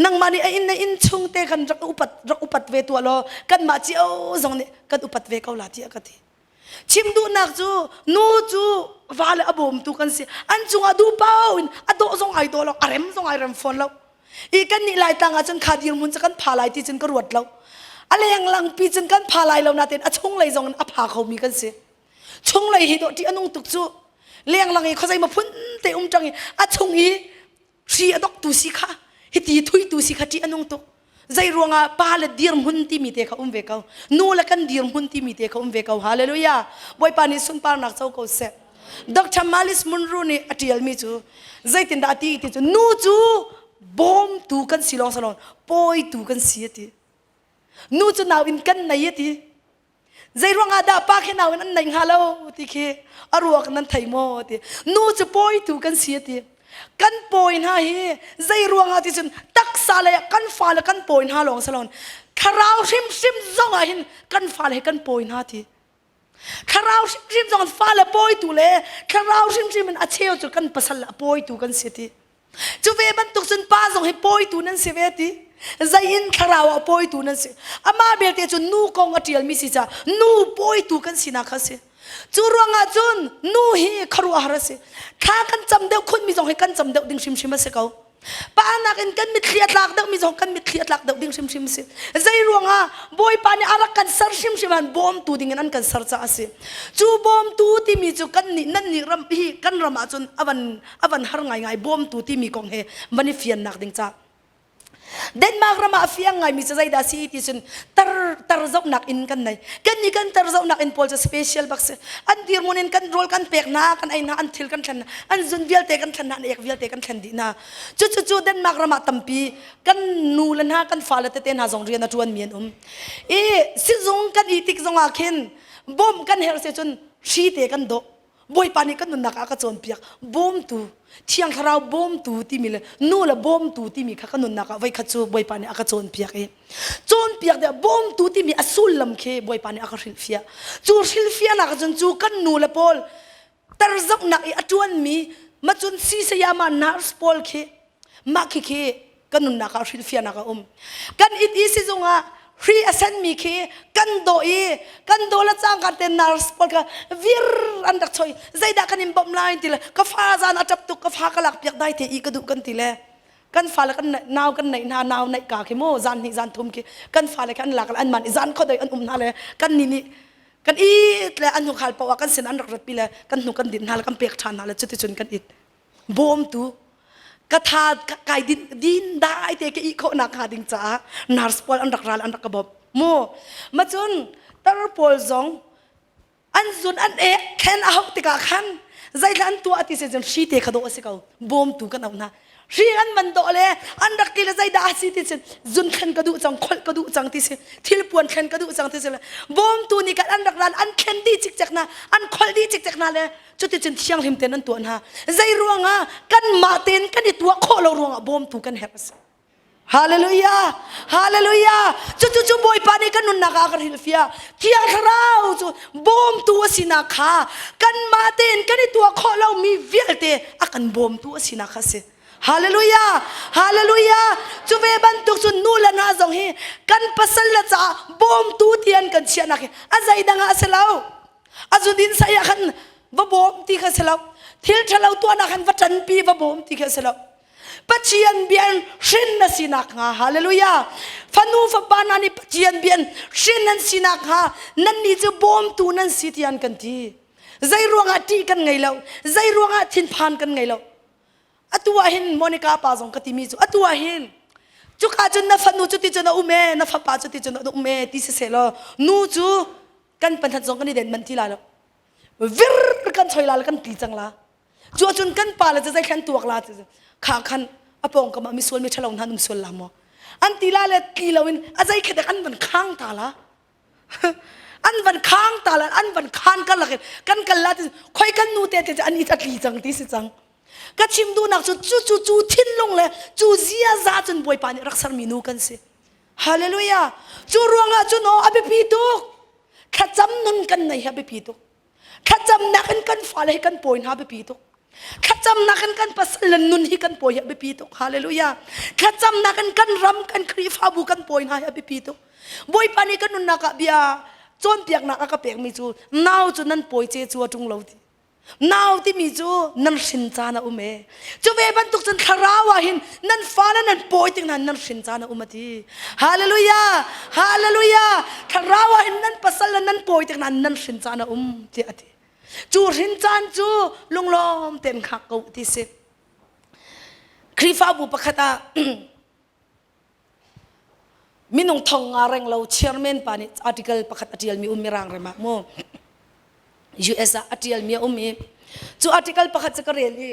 Nangmah nih a inn na inn chung te kan rak upat rak upat ve tuah law kanmah cio zong nih kan upat ve ko la tiah ka ti. Chim duhnak cu nu cu va le a bawmtu kan si. An cungah duh pau in a dawh zong ai dawh lo, a rem zong ai rem fawn lo. I kan nih Laitlang ah cun kha dirhmun cu kan pha lai ti cun ka ruat lo. A lenglang pi cun kan pha lai lo nain a chunglei zong in a pha khomi kan si. Chunglei hi dawh ṭih a nung tuk cu. Lenglang i khuazei ma phun te um ṭang i a chung i hri a doktu si kha hiti thuitu si kha ṭih a nung tuk zei ruangah pa le dirhmun timi te kha um ve ko nu le kan dirhmun timi te kha um ve ko hallelujah bawipa nih sunparnak co ko seh Dr. Malis Munro nih a ṭialmi cu zeitindah a ti ti cu nu cu bawmtu kan si lawng salon pawitu kan si a ti nu cu nau in kan nei a ti Zei ruangah dah pa khi nau in an neih hnga lo ti khi a ruak nan thei maw ti. Nu cu pawitu kan si a ti. Kan pawi hna hi zei ruangah ti cun taksa lei ah kan fale kan pawi hna lawng si loin thlarau hrimhrim zong ah hin kan fale hi kan pawi hna ti. Thlarau hrimhrim zong fale pawitu le thlarau hrimhrim in a cheu cu kan pasal a pawitu kan si ti. Cu ve bantuk cun pa zong hi pawitu nan si ve ti. Zei in thlarau ah pawitu nan si. Amah belte cu nu kong a ṭialmi si caah nu pawitu kan sinak kha a si. Cu ruangah cun nu hi khuaruahhar a si. Thla kan cam deuh khunmi zong hi kan cam deuh ding hrimhrim a si ko. Pa nakin kan mitthli a tlak deuhmi zong kan mitthli a tlak deuh ding hrimhrim a si. Zei ruangah Bawipa nih a rak kan ser hrimhrim han bawmtu dingin an kan ser caah a si. Cu bawmtu timi cu kan nih nan nih ram hi kan ram ahcun a van a van har ngaingai bawmtu timi kong he van i fiannak ding ca Denmark ram ah a fiang ngaimi cu zeidah si ti cun tar tar zohnak inn kan nei kan nih kan tar zohnak inn pawl cu special bak si an dirhmun in kan rawl kan pek hna kan ei hna an thil kan thlen hna an zun vialte kan thlen hna an ek vialte kan thlen dih hna cu cu cu Denmark ram ah tampi kan nu le hna kan fale tete hna zong rian a ṭuan mi an um i sizung kan i tik zong ah khin bawmh kan herh si cun hri te kan dawh Bawipa nih kan nunnak ah ka cawnpiak bawmtu thiang thlarau bawmtu timi le nu le bawmtu timi kha ka nunnak ah voikhat cu Bawipa nih a ka cawnpiak i cawnpiak deh bawmtu timi a sullam khi Bawipa nih a ka hrilhfiah cu hrilhfiahnak cun cu kan nu le pawl tarzohnak i a ṭuanmi macun si sayama nurse pawl khi Mah khikhi kan nunnak ah hrilhfiahnak a um. Kan it i sizung ah hri a senmi khi kan dawh i kan daw le cangka te nurse pawl kha vir an rak choi zeidah kan in bawmh lai ti le ka fa zan a ṭap tuk ka fa ka lak piak dai te i ka duh kan ti le kan fale kan nau kan neih hna nau neih ka khi mu zan hnih zan thum khi kan fale khi an lak le an man i zan khodoi an um hna le kan ni nih kan it le an hnukhal paoh ah kan sin an rak ratpi le kan hnu kan din hna le kan pek ṭhan hna le cuticun kan it bawmtu ka tha kai din din dai te ka i khawhnak hnga ding caah nurse pawl an rak ral an rak ka bawmh mu ma cun tar pawl zong an zun an ek khen a hauh tikah khan zeithla an tuah ti se cun hri te kha dawh a si ko bawmtu kan auh hna hri an man dawh le an rak ti le zeidah a si ti cun zun thlen ka duh cang kholh ka duh cang ti si thil puan thlen ka duh cang ti si le bawmtu nih kan an rak ral an thlen dih cikcek hna an kholh dih cikcek hna le Cuticun thianghlim tein an tuah hna. Zei ruangah kanmah tein kan i tuah khawh lo ruangah bawmtu kan herh a si. Hallelujah! Hallelujah! Cucu cu Bawipa nih kan nunnak ah a kan hrilhfiah. Thiang Thlarau cu bawmtu a sinak kha kanmah tein kan i tuah khawh lomi vialte a kan bawmtu a sinak kha a si. Hallelujah! Hallelujah! Cu ve bantuk cun nu le hna zong hi kan pasal le caah bawmtu ti an kan chiahnak hi a zeidang ah a si lo. A zudin sai ah khan va bawm ti kha si lo. Thil ṭhalo tuahnak khan va ṭanpi va bawm ti kha si lo. Pathian bia in hrin na sinak hnga hallelujah fanu fapa hna nih Pathian bia in hrin nan sinak hnga nannih cu bawmtu nan si tiah an kan ti. Zei ruangah ṭih kan ngei lo? Zei ruangah thinphan kan ngei lo? Atu ah hin Monica pa zong ka timi cu atu ah hin cuka cun na fanu cu ti cun a um e na fapa cu ti cun a um e ti siseh law nu cu kan panhat zong kan i den manh ti lai lo vir kan choi la kan ti cang la cu cun kan pa le cu zei thlan tuak la kha khan a pawngkam ah misual mi ṭhalo hna an um sual la maw an ti la le tli loin a zei khat an van khang ta la an van khang ta la an van khan ka lak in kan kal la ti khoi kan nu te te an i tli cang ti si cang ka chim duhnak cu cu cu cu thinlung le cu ziaza cun bawipa nih rak sermi nu kan si hallelujah cu ruangah cun aw a biapi tuk thlacam nun kan nei hi a biapi tuk Thlacamnak in kan fale hi kan pawi hna biapi tuk. Thlacamnak in kan pasal le nun hi kan pawi hi a biapi tuk. Hallelujah. Thlacamnak in kan ram, kan Khrihfabu kan pawi hna hi a biapi tuk. Bawipa nih kan nunnak ah bia cawnpiaknak a ka pekmi cu nau cu nan pawi ce cu a ṭung lo ti. Nau timi cu nan hrin caan a um e. Cu ve bantuk cun thlarau ah hin nan fale nan pawi tik hna nan hrin caan a um a ti. Hallelujah! Hallelujah! Thlarau ah hin nan pasal le nan pawi tik hna nan hrin caan a um tiah a ti. Cu hrin caan cu lunglawm tein hngak ko ti si. Khrihfabu pakhat ah minung thong nga reng lo chairman pa nih article pakhat a ṭialmi um mirang rem ah mu US ah a ṭialmi a um i cu article pakhat cu ka rel i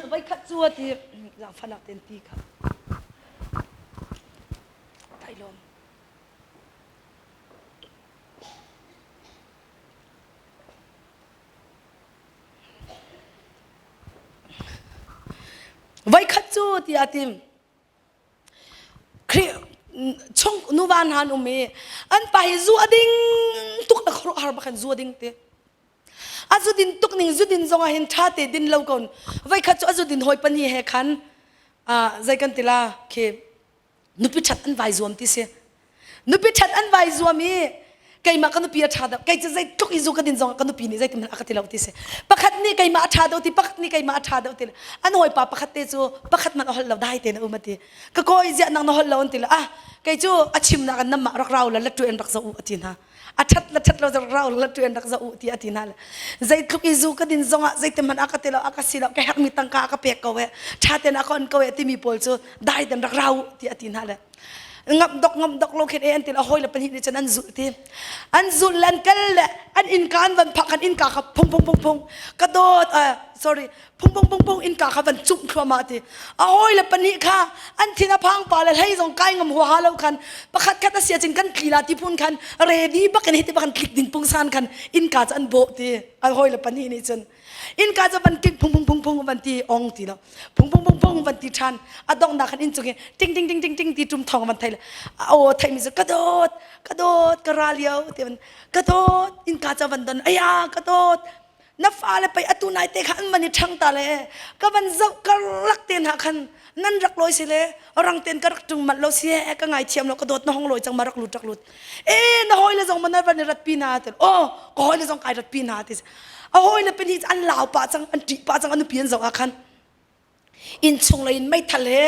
voikhat cu a ti zaangfahnak ten ti kha tai lawm Voikhat cu tiah tim Khrih chung nuva hna an um i an pa hi zu a ding tuk na khuaruahhar bak in zu a ding ti. A zu din tuk ning zu din zong ah hin ṭha te din lo ko voikhat cu a zu din hawi pahnih he khan zei kan ti la khi nupi ṭhat an vai zuam ti si nupi ṭhat an vai zuam i keimah ka nupi a ṭha deuh kei cu zeitluk i zu ka din zong ka nupi nih zeitin hmanh a ka ti lo ti si pakhat nih keimah a ṭha deuh ti pakhat nih keimah a ṭha deuh ti an hawipa pakhat te cu pakhat hmanh a holh lo dai tein a um a ti ka kawi ziah nang na holh lo an ti le ah kei cu a chimnak in namah rak rau la la ṭuan rak zoh u a ti hna a ṭhat le ṭhat lo rak rau la ṭuan rak zoh u ti a ti hna le zeitluk i zu ka din zongah zeitin hmanh a ka ti lo a ka si lo ka herhmi tangka a ka pek ko e ṭha tein a ka on ko e timi pawl cu dai ten rak rau ti a ti hna le ngam dok ngam dok lo khin e an ti a hawi le pahnih nih cun an zulh ti an zulh le an kal le an innka an van phak an innka kha phung phung phung phung ka dawt sorry phung phung phung phung innka kha van cumh thluahmah ti a hawi le pahnih kha an thin a phang pa le hlei zong kai ngam huaha lo khan pakhat khat a sia cin kan tli la ti phun khan ready bakin hi ti bakin tlik ding pungsan khan innka cu an bawh ti a hawi le pahnih nih cun innka cu van kik phung phung phung phung van ti ong ti lo phung phung phung phung van ti ṭhan a donghnak khan inn cung i ting ting ting ting ting ti ṭum thawng van thei le aw thei mi cu ka dawt ka dawt ka ra lio ti van ka dawt innka cu van don aya ka dawt na fale pei atu nai te kha an van i ṭhang ta le ka van zoh karlak te hna khan nan rak lawi si le rang ten ka rak ṭung manh lo si he ka ngaithiam lo ka dawt na hong lawi cang ma rak lut rak lut e na hawi le zong ma na van i rat pi hna ti oh ka hawi le zong kai rat pi hna ti a hawi le pahnih an lau pah cang an ṭih pah cang an nupi an zoh ah khan innchung lei in meithal he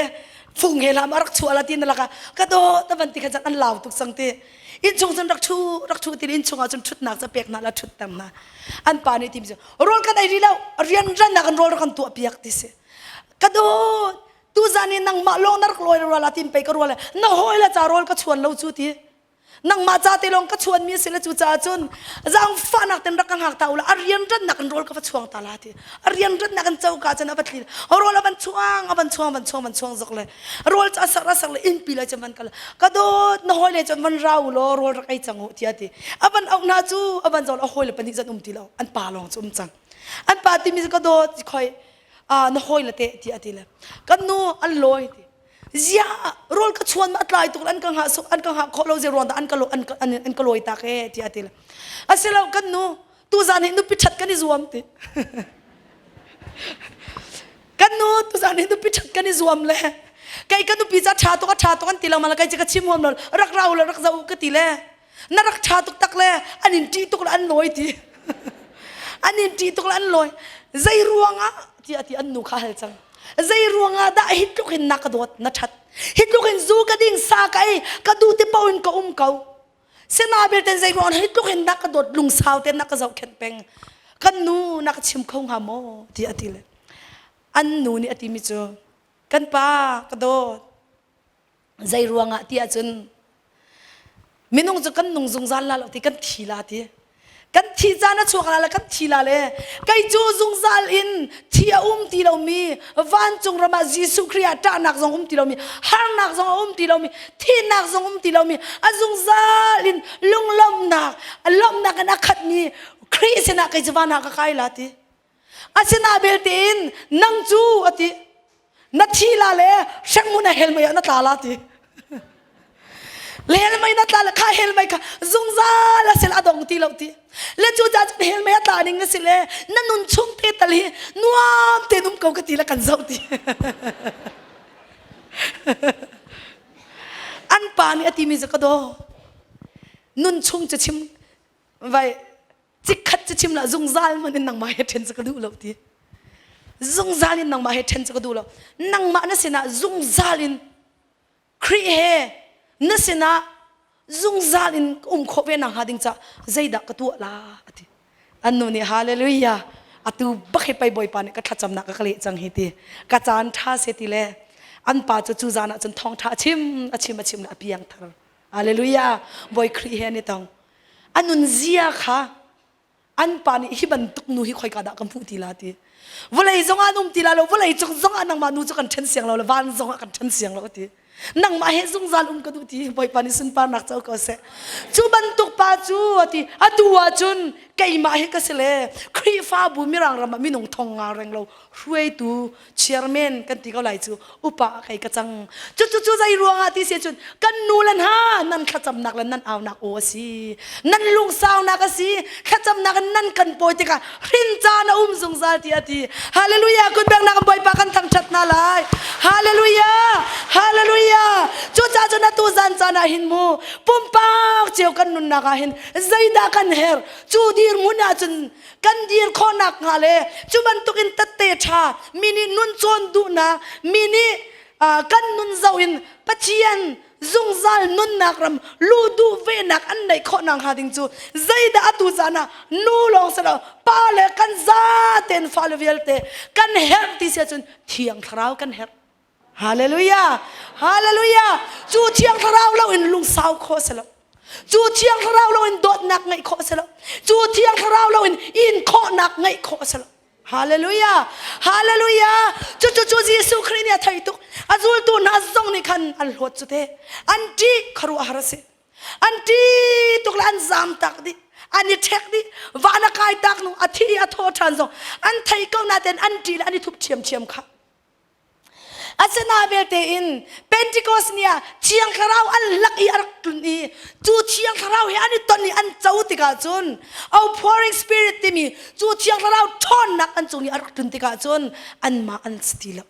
fung he lam a rak chuah la ti na laka ka daw ta van ti khan an lau tuk cang ti innchung cun rak ṭhu rak ṭhu ti innchung ah cun ṭhutnak ca pek hna la ṭhut tam hna an pa nih tim cu rawl kan ei rih lo rian rannak an rawl rak kan tuah piak ti si ka daw tuzan i nangmah lawng na rak lawi rual ah tin pei ka rual na hawi le ca rawl ka chuan lo cu ti nangmah ca te lawng ka chuanmi a si le cucaah cun zaangfahnak ten rak ka hngak ta ula a rianrannak in rawl ka va chuang ta la ti a rianrannak in coka cun a va tli rawl a van chuang a van chuang van chuang van chuang zok le rawl cu a sar a sar le innpi le cun van kal ka dawt na hawi le cun van ra u law rawl rak ei cang u tiah ti a van auh hna cu a van zawl a hawi le pahnih zan um ti lo an pa lawng cu um cang an pa timi cu ka dawt khoi na hawi le te tiah ti le kan nu an lawi ti ziah rawl ka chuan ma tlai tuk an ka ngah suk an ka ngah khawh lo ze ruang dah an ka lo an an, an ka lawi tak e tiah ti le asilo kan nu tu zan hi nupi that kan i zuam ti kan nu tu zan hi nupi that kan i zuam le kai ka nupi ca tha tuk a tha tuk an ti lo mala kai ka chim huam lo rak rau le rak zau ka ti le na rak tha tuk tak le an in ṭih tuk le an lawi ti an in ṭih tuk le an lawi zei ruangah tiah ti an nu kha hal cang zei ruangah dah hi tluk in na ka dawt na ṭhat hi tluk in zu ka ding sa ka ei ka duh ti paoh in ka um ko. Sina belte zei ruang hi tluk hin na ka dawt lungsau te na ka zohkhenh peng. Kan nu na ka chim kho hnga maw ti a ti le. An nu nih a timi cu kan pa ka dawt zei ruangah ti ahcun minung cu kan nung zungzal la lo ti kan thi la ti kan thi caan a chuak la le kan thi la le kei cu zungzal in thi a um ti lomi vancung ram ah Jesuh Khrih ah ṭahnak zong um ti lomi harnak zong a um ti lomi thihnak zong um ti lomi a zungzal in lunglawmhnak lawmhnak in a khatmi Khrih sinah kei cu van ah ka kai la ti Asina belte in nang cu a ti na thi la le hrengmun a hel mei ah na tla la ti. Le hel mei na tla le kha hel mei kha zungzal a sil a dong ti lo ti. Le cu ca cun hel mei a tla ning na si le na nun chung te tal hi nuam te um ko ka ti le kan zoh ti. An pa nih a timi cu ka daw. Nun chung cu chim vai Chikkhat cu chim lah zungzal man in nangmah he ṭhen cu ka duh lo ti. Zungzal in nangmah he ṭhen cu ka duh lo. Nangmah na sinah zungzal in Khrih he na sinah zungzal in ka um khawh ve nak hnga ding ca zeidah ka tuah la ati. An nu nih hallelujah atu bak hi pei Bawipa nih ka thlacamnak ka ka leh cang hi ti. Ka caan ṭha se ti le an pa cu cu zan ah cun thawngṭha a chim a chim a chim le a piang thar. Hallelujah Bawi Khrih he an i tong. A nunzia kha an pa nih hi bantuk nu hi khoika dah ka hmuh ti la ti. Vawlei zong ah an um ti la lo, vawlei cung zong ah nangmah nu cu kan ṭhen siang lo le van zong ah kan ṭhen siang lo ti. Nangmah he zungzal um ka duh ti Bawipa nih sunparnak co ko seh. Cu bantuk pa cu ati atu ah cun keimah hi ka si le Khrihfabu Mirang ram ah minung thong nga reng lo hruaitu chairman kan ti ko lai cu upa kei ka cang cu cu cu zei ruangah ti si cun kan nu le hna nan thlacamnak le nan aunak aw a si nan lungsaunak a si thlacamnak in nan kan pawi tikah hrin caan a um zungzal ti a ti hallelujah kutbengnak bawipa kan thangthat hna lai hallelujah hallelujah cucaah cun atu zan caan ah hin mu pumpak cio kan nunnak ah hin zeidah kan her cu dirhmun ah cun kan dir khawhnak hnga le cu bantukin tette ṭha mi nih nun cawn duhnak mi nih kan nun zoh in Pathian zungzal nunnak ram lu duh venak an neih khawhnak hnga ding cu zeidah atu caan ah nu lawng si lo pa le kan zaten fale vialte kan herh ti si ahcun thiang thlarau kan herh Hallelujah! Hallelujah! Cu thiang thlarau lo in lungsau khawh si lo. Cu thiang thlarau lo in dawtnak ngeih khawh si lo. Cu thiang thlarau lo in in khawhnak ngeih khawh si lo. Hallelujah! Hallelujah! Cu cu cu Jesuh Khrih nih a thei tuk. A zultu hna zong nih khan an hlawt cu te. An ṭih khuaruahhar a si. An ṭih tuk le an zaam tak dih. An i ṭhek dih. Van a kai tak nu a thi i a thaw ṭhan zong an thei ko nain an ṭih le an i thup ṭhiamṭhiam kha. Asina belte in Pentecost ni ah Thiang Thlarau an lak i a rak tlun i cu Thiang Thlarau he an i ton i an co tikah cun outpouring spirit timi cu Thiang Thlarau ṭhawnnak an cung i a rak tlun tikah cun anmah an si ti lo.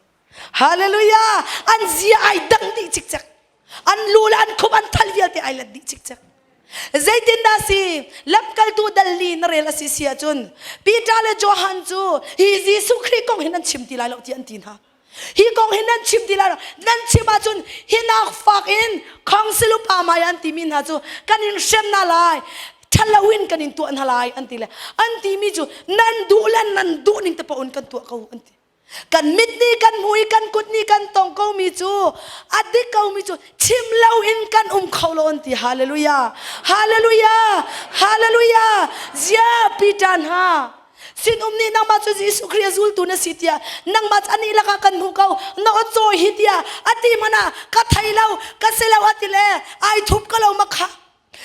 Hallelujah! An zia ai dang dih cikcek. An lu le an khup an thal vialte ai let dih cikcek. Zeitindah si lamkaltu dal li na rel a si si ahcun Peter le Johan cu hi Jesuh Khrih kong hin nan chim ti lai lo ti an ti hna. Hi kong hin nan chim ti lai lo. Nan chim ahcun hi nak fak in council upa mai an timi hna cu kan in hrem hna lai ṭhalo in kan in tuah hna lai an ti le an timi cu nan duh le nan duh ning te paoh in kan tuah ko an ti. Kan mit nih kan hmu i kan kut nih kan tong komi cu a dik komi cu chim loin kan um kho lo an ti. Hallelujah! Hallelujah! Hallelujah! Zia Peter hna sinum nih nangmah cu Jesuh Khrih a zultu na si tiah nangmah cu anih lakah kan hmuh ko na aw cawi hi tiah a ti hmanh ah ka thei lo ka si lo a ti le ai thup ko lo ma kha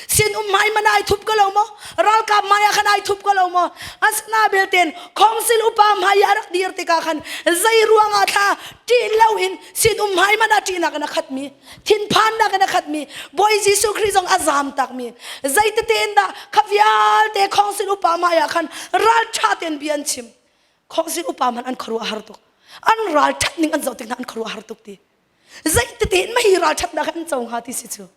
Sinum hmai man ai thup ko lo maw? Ralkap hmai ah khan ai thup ko lo maw? Asina belten council upa hmai a rak dir tikah khan zei ruangah thla ṭih loin sinum hmai man ah ṭihnak in a khatmi thinphannak in a khatmi Bawi Jesuh Khrih zong a zaam takmi zeitete in dah kha vialte council upa hmai ah khan ralṭha tein bia an chim council upa hmanh an khuaruah a har tuk an ralṭhat ning an zoh tik hna an khuaruah a har tuk ti Zeitete in mah hi ralṭhatnak an co hnga ti si cu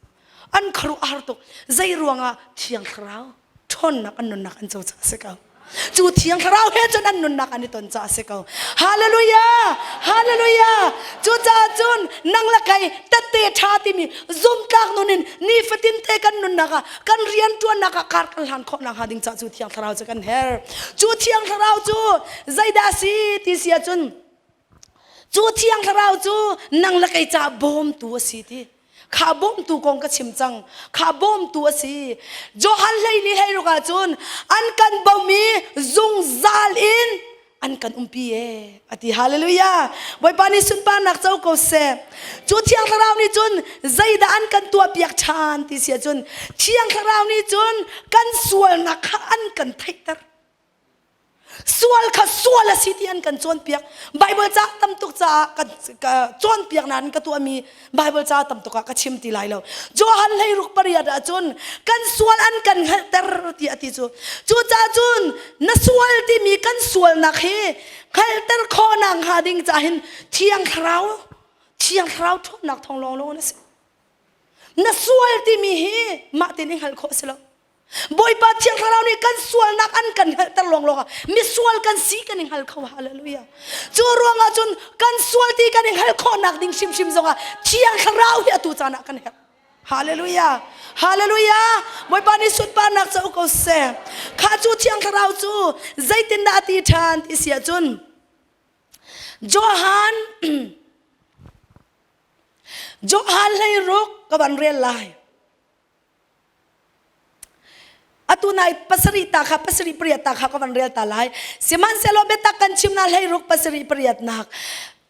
an khuaruah a har tuk. Zei ruangah Thiang Thlarau ṭhawnnak an nunnak an co caah a si ko. Cu Thiang Thlarau he cun an nunnak an i ton caah a si ko. Hallelujah! Hallelujah! Cucaah cun nang le kei tette ṭha timi zumtlak nun in nifatin te kan nunnak ah kan rianṭuannak ah kar kan hlan khawh nakhnga ding caah cu Thiang Thlarau cu kan herh. Cu Thiang Thlarau cu zeidah a si ti si ahcun cu Thiang Thlarau cu nang le kei caah bawmtu a si ti. Kha bawmtu kong ka chim cang. Kha bawmtu a si. Johan 14 hlei ah cun an kan bawm i zungzal in an kan umpi e ati hallelujah Bawipa nih sunparnak co ko seh cu thiang thlarau nih cun zeidah an kan tuah piak ṭhan ti si ahcun thiang thlarau nih cun kan sualnak kha an kan theihter Sual kha sual a si ti an kan cawnpiak. Bible ca tam tuk caah kan cawnpiak nain ka tuahmi Bible ca tam tuk ah ka chim ti lai lo. Johan hleiruk pariat ah cun kan sual an kan hngalhter ti a ti cu. Cucaah cun na sual timi kan sualnak hi hngalhter khawhnak hnga ding caah hin Thiang Thlarau Thiang Thlarau ṭhawnnak thawng lawnglawng na si. Na sual timi hi mah tein i hngalh khawh a si lo. Bawipa Thiang Thlarau nih kan sualnak an kan hngalhter lawnglawng ah misual kan si kan i hngal kho hallelujah cu ruangah cun kan sual ti kan i hngalh khawhnak ding hrimhrim zongah Thiang Thlarau hi atu caan ah kan herh hallelujah hallelujah Bawipa nih sunparnak ca ko seh kha cu Thiang Thlarau cu zeitindah a ti ṭhan ti si ahcun Johan Johan hleiruk ka van rel lai Atu nai pasarih ta kha pasarih pariat ta kha ka van rel ta lai. Sihmanhsehlaw biatak kan chim na hleiruk pasarih pariat nak.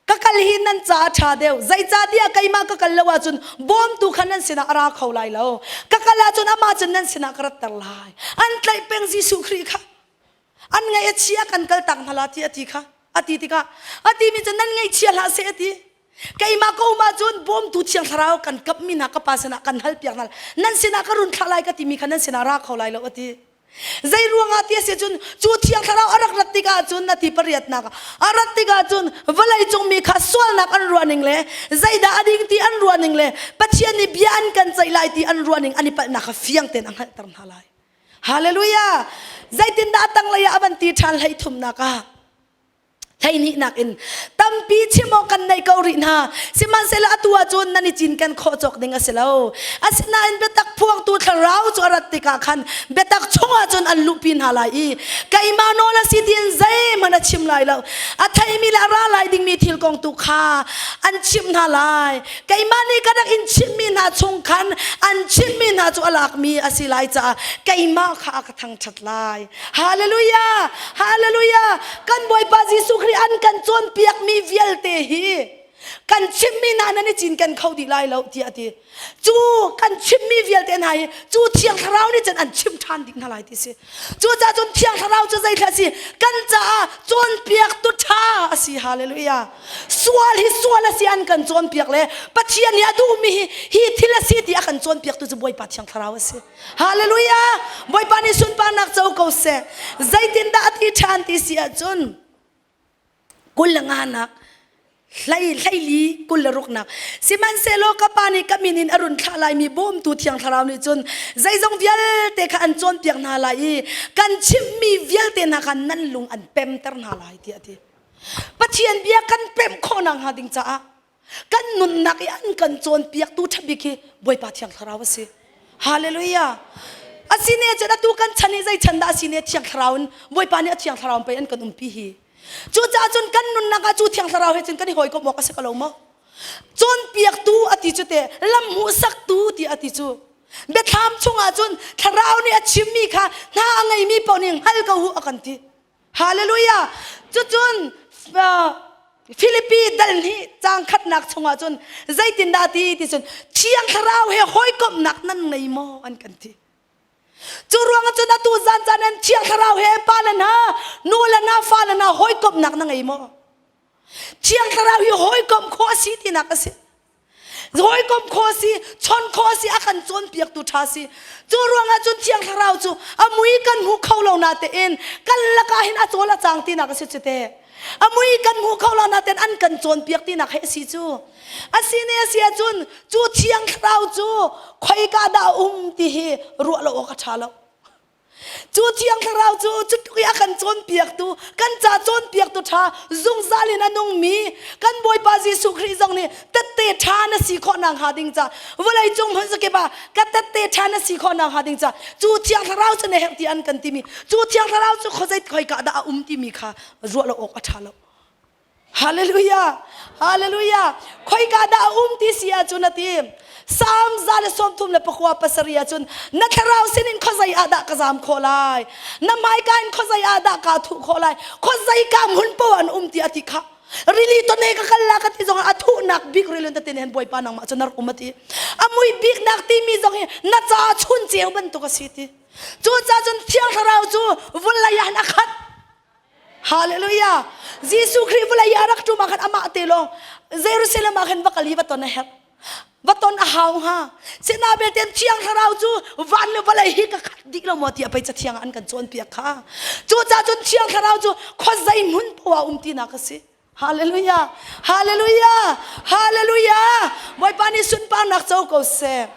Ka kal hi nan ca a ṭha deuh. Zeicahtiah keimah ka kal lo ahcun bawmtu kha nan sinah a ra kho lai lo. Ka kal ahcun amah cun nan sinah ka ratter lai. An tlaih peng Jesuh Khrih kha. An ngaih a chia kan kal tak hna la ti a ti kha. A ti tikah a timi cu nan ngaihchia hlah seh a ti. Keimah ka um ahcun bawmtu thiang thlarau kan kapmi hna ka pa sinah kan halpiak hna nan sinah ka run thlah lai ka timi kha nan sinah ra kho lai lo a ti. Zei ruangah ti a si cun cu thiang thlarau a rak rat tikah cun a ti pariatnak a rat tikah cun vawlei cung mi kha sualnak an ruah ning le zeidah a ding ti an ruah ning le Pathian nih bia an kan ceih lai ti an ruah ning an i palhnak kha fiang tein a hngalhter hna lai. Hallelujah! Zeitindah a tanglei ah a van ti ṭhan hlei thumnak ah? Hleihnihnak in tampi chim awk kan nei ko rih hna. Sihmanhsehlaw atu ahcun nan i cinken khawh cawk ding a si lo. Asinain biatak phuangtu thlarau cu a rat tikah khan biatak chungah cun an luhpi hna lai i keimah nawl a si tiin zeihmanh a chim lai lo. A theimi le a ra lai dingmi thil kong tu kha an chimh hna lai. Keimah nih ka rak in chimhmi hna chung khan an chimhmi hna cu a lakmi a si lai caah keimah kha a ka thangṭhat lai. Hallelujah! Hallelujah! Kan Bawipa Jesuh Khrih an kan cawnpiakmi vialte hi kan chimmi hna nan i cinken kho dih lai lo tiah a ti. Cu kan chimmi vialte hna hi cu Thiang Thlarau nih cun an chim ṭhan dih hna lai ti si. Cucaah cun Thiang Thlarau cu zeithla a si? Kan caah cawnpiaktu ṭha a si. Hallelujah! Sual hi sual a si an kan cawnpiak le Pathian nih a duhmi hi hi thil a si ti a kan cawnpiaktu cu Bawipa Thiang Thlarau a si. Hallelujah! Bawipa nih sunparnak co ko seh. Zeitindah a ti ṭhan ti si ahcun kul le nganak hlei hleili kul le ruknak sihmanhsehlaw ka pa nih ka min in a run thlah laimi bawmtu thiang thlarau nih cun zeizong vialte kha an cawnpiak hna lai i kan chimhmi vialte hna kha nan lung an pemter hna lai tiah a ti Pathian bia kan pemh khawh nakhnga ding caah kan nunnak i an kan cawnpiaktu ṭhabik hi Bawipa Thiang Thlarau a si. Hallelujah. Asine cun atu kan chan hi zei chan dah asine Thiang Thlarau in Bawipa nih a Thiang Thlarau pei an kan umpi hi. Cucaah cun kan nunnak ah cu Thiang Thlarau he cun kan i hawikomh awk a si ko lo maw? Cawnpiaktu a ti cu te lam hmuhsaktu ti a ti cu biathlam chungah cun Thlarau nih a chimmi kha hna a ngeimi paoh nih hngal ko u a kan ti. Hallelujah! Cucun uh, Filipi dal hnih caang khatnak chungah cun zeitindah ti ti cun Thiang Thlarau he hawikomhnak nan ngei maw an kan ti. Cu ruangah cun atu zan caan in Thiang Thlarau he pa le hna, nu le hna, fa le hna hawikomhnak na ngei maw? Thiang Thlarau hi hawikomh khawh a si tinak a si. Hawikom khawh si, chon khawh si, a kan cawnpiaktu ṭha si. Cu ruangah cun Thiang Thlarau cu a mui kan hmu kho lo natein kan lakah hin a cawl a cang tinak a si cu te. A mui kan hmu kho lo natein an kan cawnpiak tinak he a si cu. A si ne a si ahcun cu Thiang Thlarau cu khoika dah a um ti hi ruah lo awk a ṭha lo. Cu Thiang Thlarau cu cutluk i a kan cawnpiaktu, kan ca cawnpiaktu ṭha, zungzal in a nungmi kan Bawipa Jesuh Khrih zong nih tette ṭha na si khawh nakhnga ding ca vawlei cung hmun zakip ah ka tette ṭha na si khawh nakhnga ding ca cu Thiang Thlarau cu na herh ti an kan timi cu Thiang Thlarau cu khuazei khoika dah a um timi kha ruah lo awk a ṭha lo. Hallelujah! Hallelujah! Khoika dah a um ti si ahcun a ti. Psalm 139 7 ahcun na thlarau sinin khuazei ah dah ka zam khawh lai? Na hmaika in khuazei ah dah kaa thuh khawh lai? Khuazei ka hmun poah an um ti a ti kha. Rili tone ka kal la ka ti zong ah a thuhnak bik rili ta tin hen Bawipa nangmah cu na rak um a ti. A mui biknak timi zong hi na ca chun ceu bantuk a si ti. Cucaah cun Thiang Thlarau cu vawlei ah hin a khat. Hallelujah. Jesuh Khrih vawlei ah rak ṭum ah khan amah te lawng Jerusalem ah khan va kal i va ton a herh. Va ton a hau hnga. Sina belte Thiang Thlarau cu van le vawlei hi ka khat dih lo maw tiah pei cathiang ah an kan cawnpiak kha. Cucaah cun Thiang Thlarau cu khuazei hmun poah um tinak a si. Hallelujah! Hallelujah! Hallelujah! Bawipa nih sunparnak co ko seh.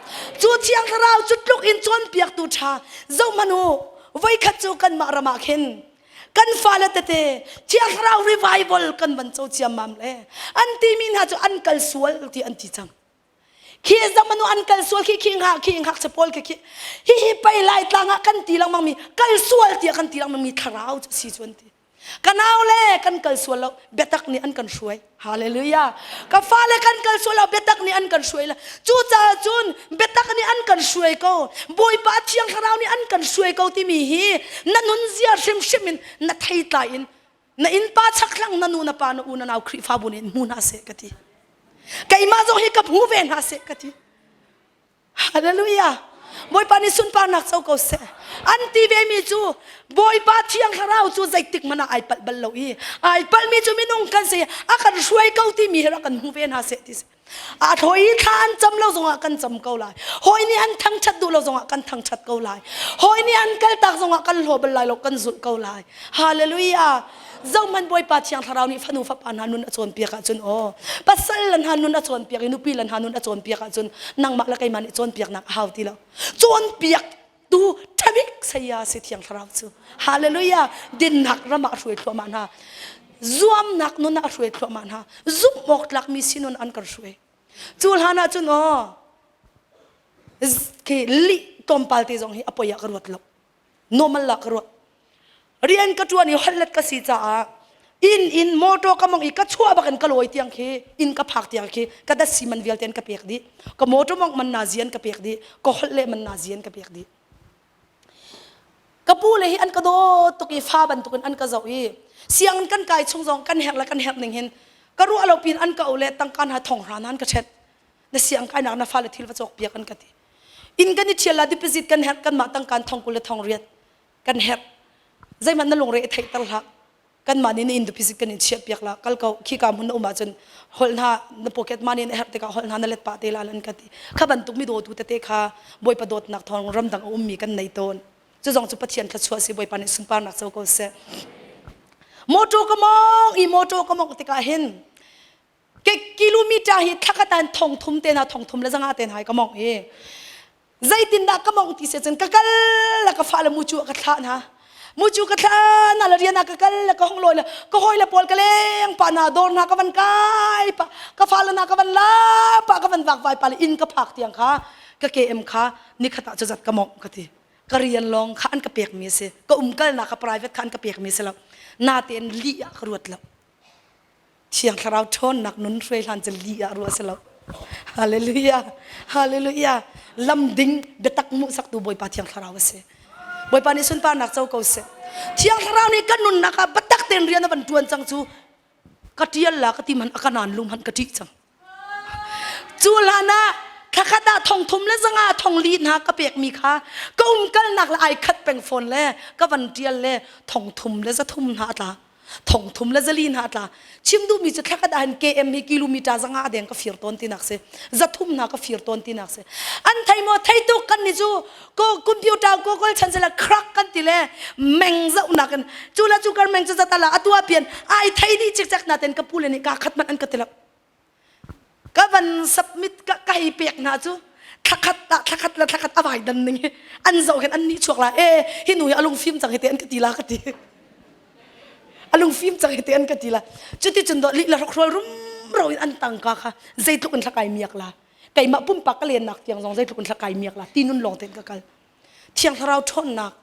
Cu Thiang Thlarau cu tluk in cawnpiaktu ṭha zohhmanh u. Voikhat cu kanmah ram ah khin kan fale tete Thiang Thlarau revival kan van co ciammam le an timi hna cu an kal sual ti an ti cang. Khi zamanu an kal sual khi khi ngak khi ngak che pawl khi khi hi hi pei lai tlang ah kan ti lengmang mi kal sual tiah kan ti lengmang mi thlarau cu si cu an ti. Ka nau le kan kal sual lo biatak nih an kan hruai. Hallelujah. Ka fale kan kal sual lo biatak nih an kan hruai la. Cucaah cun biatak nih an kan hruai ko. Bawipa Thiang Thlarau nih an kan hruai ko timi hi na nunzia hrimhrim in na theitlai in na innpa chakthlang na nu na pa na u na nau Khrihfabu nih hmu hna seh ka ti. Keimah zong hi ka hmu ve hna seh ka ti. Hallelujah. Bawipa nih sunparnak co ko seh. An ti ve mi cu Bawipa Thiang Thlarau cu zeitik hmanh ah ai palh bal lo i ai palhmi cu minung kan si a kan hruai ko timi hi rak kan hmu ve hna seh ti si. A thawi i thla an cam lo zongah kan cam ko lai. Hawi nih an thangṭhat duh lo zongah kan thangṭhat ko lai. Hawi nih an kaltak zongah kan hlaw bal lai lo kan zulh ko lai. Hallelujah. Zohhmanh Bawipa Thiang Thlarau nih fanu fapa hna nun a cawnpiak ahcun aw pasal le hna nun a cawnpiak i nupi le hna nun a cawnpiak ahcun nangmah le keimah nih cawnpiaknak a hau ti lo. Cawnpiak tu ṭhabik saya si Thiang Thlarau cu. Hallelujah! Dinnak ram ah a hruai thluahmah hna. Zuamnak nun ah a hruai thluahmah hna. Zumh awk tlakmi si nun an kan hruai. Cu hlan ahcun aw khi lih tlawmpal te zong hi a poi ah ka ruat lo. Normal la ka ruat. Rian ka ṭuan i holhlet ka si caah inn in motor ka mong i ka chuah bak in ka lawi tiang khi inn ka phak tiang khi ka datsi man vialte an ka pek dih ka motor mong man na zi an ka pek dih ka holh le man na zi an ka pek dih ka pu le hi an ka dawt tuk i fa bantukin an ka zoh i sianginn kan kai chung zong kan herh le kan herh ning hin ka ruah lo pin an ka o le tangka hna thong hra nan ka ṭhet na siang kainak na fale thil va cawk piak an ka ti inn kan i ṭhial la deposit kan herh kanmah tangkaan thong 20 le thong riat kan herh zeihmanh na lungre i theihter hlah kanmah nih na inn deposit kan in chiah piak la kal ko khika hmun na um ahcun holh hna na pocket money na herh tikah holh hna na let pah te la an ka ti kha bantuk mi dawtu tete kha bawipa dawtnak thawng ramdang a ummi kan nei tawn cu zong cu pathian thluachuah si bawipa nih sunparnak co ko seh motor ka mong i motor ka mong tikah hin ke kilometer hi thlakhat ah thong thum te na thong thum le zanga te na ka mong i zeitindah ka mong ti se cun ka kal la ka fa le mu cu ka thlah hna mu cu ka thlah na la rian ah ka kal la ka hong lawi la ka hawi le pawl ka leng pa na dawr na ka van kai pa ka fa le na ka van la pa ka van vak vai pa le inn ka phak tiang kha ka KM kha nikhat ah cu zat ka mong ka ti ka rian lawng kha an ka pek mi si ka umkalnak ka private kha an ka pek mi si lo na tein li ah ka ruat lo Thiang Thlarau ṭhawnnak nun hruai hlan cu li ah ruah si lo. Hallelujah. Hallelujah. Lam ding biatak hmuhsaktu Bawipa Thiang Thlarau a si. Bawipa nih sunparnak co ko seh. Thiang Thlarau nih kan nunnak ah biatak tein rian a van ṭuan cang cu ka ṭial la ka ti hmanh a ka naan lung hmanh ka ṭih cang. Cu hlan ah thlakhat ah thong thum le zanga thong li hna ka pekmi kha ka umkalnak le ai khat peng fawn le ka van ṭial le thong thum le za thum hna a tla. Thong thum le zali hna a tla. Chim duhmi cu thlakhat ah hin KM hi kilometer zanga deng ka fir tawn tinak si. Zathum hna ka fir tawn tinak si. An thei maw thei tuk kan ni cu ko computer Google chan sila crack kan ti le meng zohnak in cu la cu kar meng cu zatala atua pian ai thei dih cikcek na ten ka pu le nih ka khat man an ka ti lo. Ka van submit ka ka hei pek hna cu. Thlakhat ah thlakhat le thlakhat a vai dan ning hi an zoh hin an nih chuak la e hi nu hi a lungfim cang hi te an ka ti la ka ti. A lungfim cang hi te an ka ti la. Cuti cun dawh lih le hrokhrol rumro in an tangka kha zeitluk in thlakai miak la. Keimah pumpak ka lennak tiang zong zeitluk in thlakai miak la ti nun lawng tein ka kal. Thiang Thlarau ṭhawnnak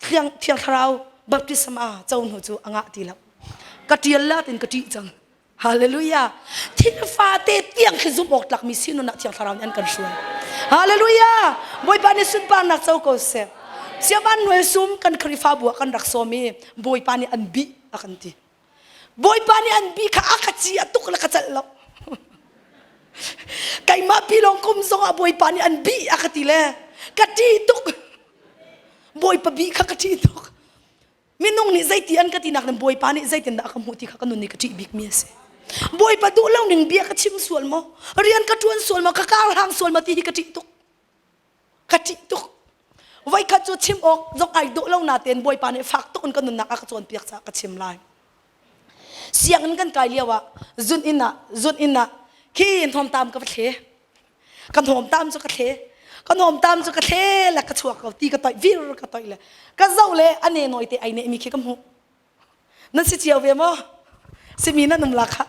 Thiang Thiang Thlarau baptisma co hnu cu a ngah ti lo. Ka ṭial la tin ka ṭih cang. Hallelujah. Thil fate tiang khi zumh awk tlakmi sinun ah Thiang Thlarau nih an kan hruai. Hallelujah. Bawipa nih sunparnak co ko seh. Siavan nuai sum kan Khrihfabu ah kan rak sawm i Bawipa nih an bih a kan ti. Bawipa nih an bih kha a ka ci a tuk le ka celh lo. Keimah pi lawng kum zong ah Bawipa nih an bih a ka ti le ka ṭih tuk. Bawipa bih kha ka ṭih tuk. Minung nih zeiti an ka tinak nih Bawipa nih zeitindah a ka hmuh ti kha ka nun nih ka ṭih bikmi a si. Bawipa duh lo ning bia ka chim sual maw? Rian ka ṭuan sual maw? Ka karhlang sual maw ti hi ka ṭih tuk. Ka ṭih tuk. Voikhat cu chim awk zong ai dawh lo natein Bawipa nih fak tuk in ka nunnak a ka cawnpiak caah ka chim lai. Sianginn kan kai lio ah zun inn ah zun inn ah khi hnawmtam ka va thle. Ka hnawmtam cu ka thle. Ka hnawmtam cu ka thle le ka chuak ko ti ka toih vir ka toih le ka zoh le a ne nawi te ai nehmi khi ka hmuh. Nan si cio ve maw? Simi nan um la kha.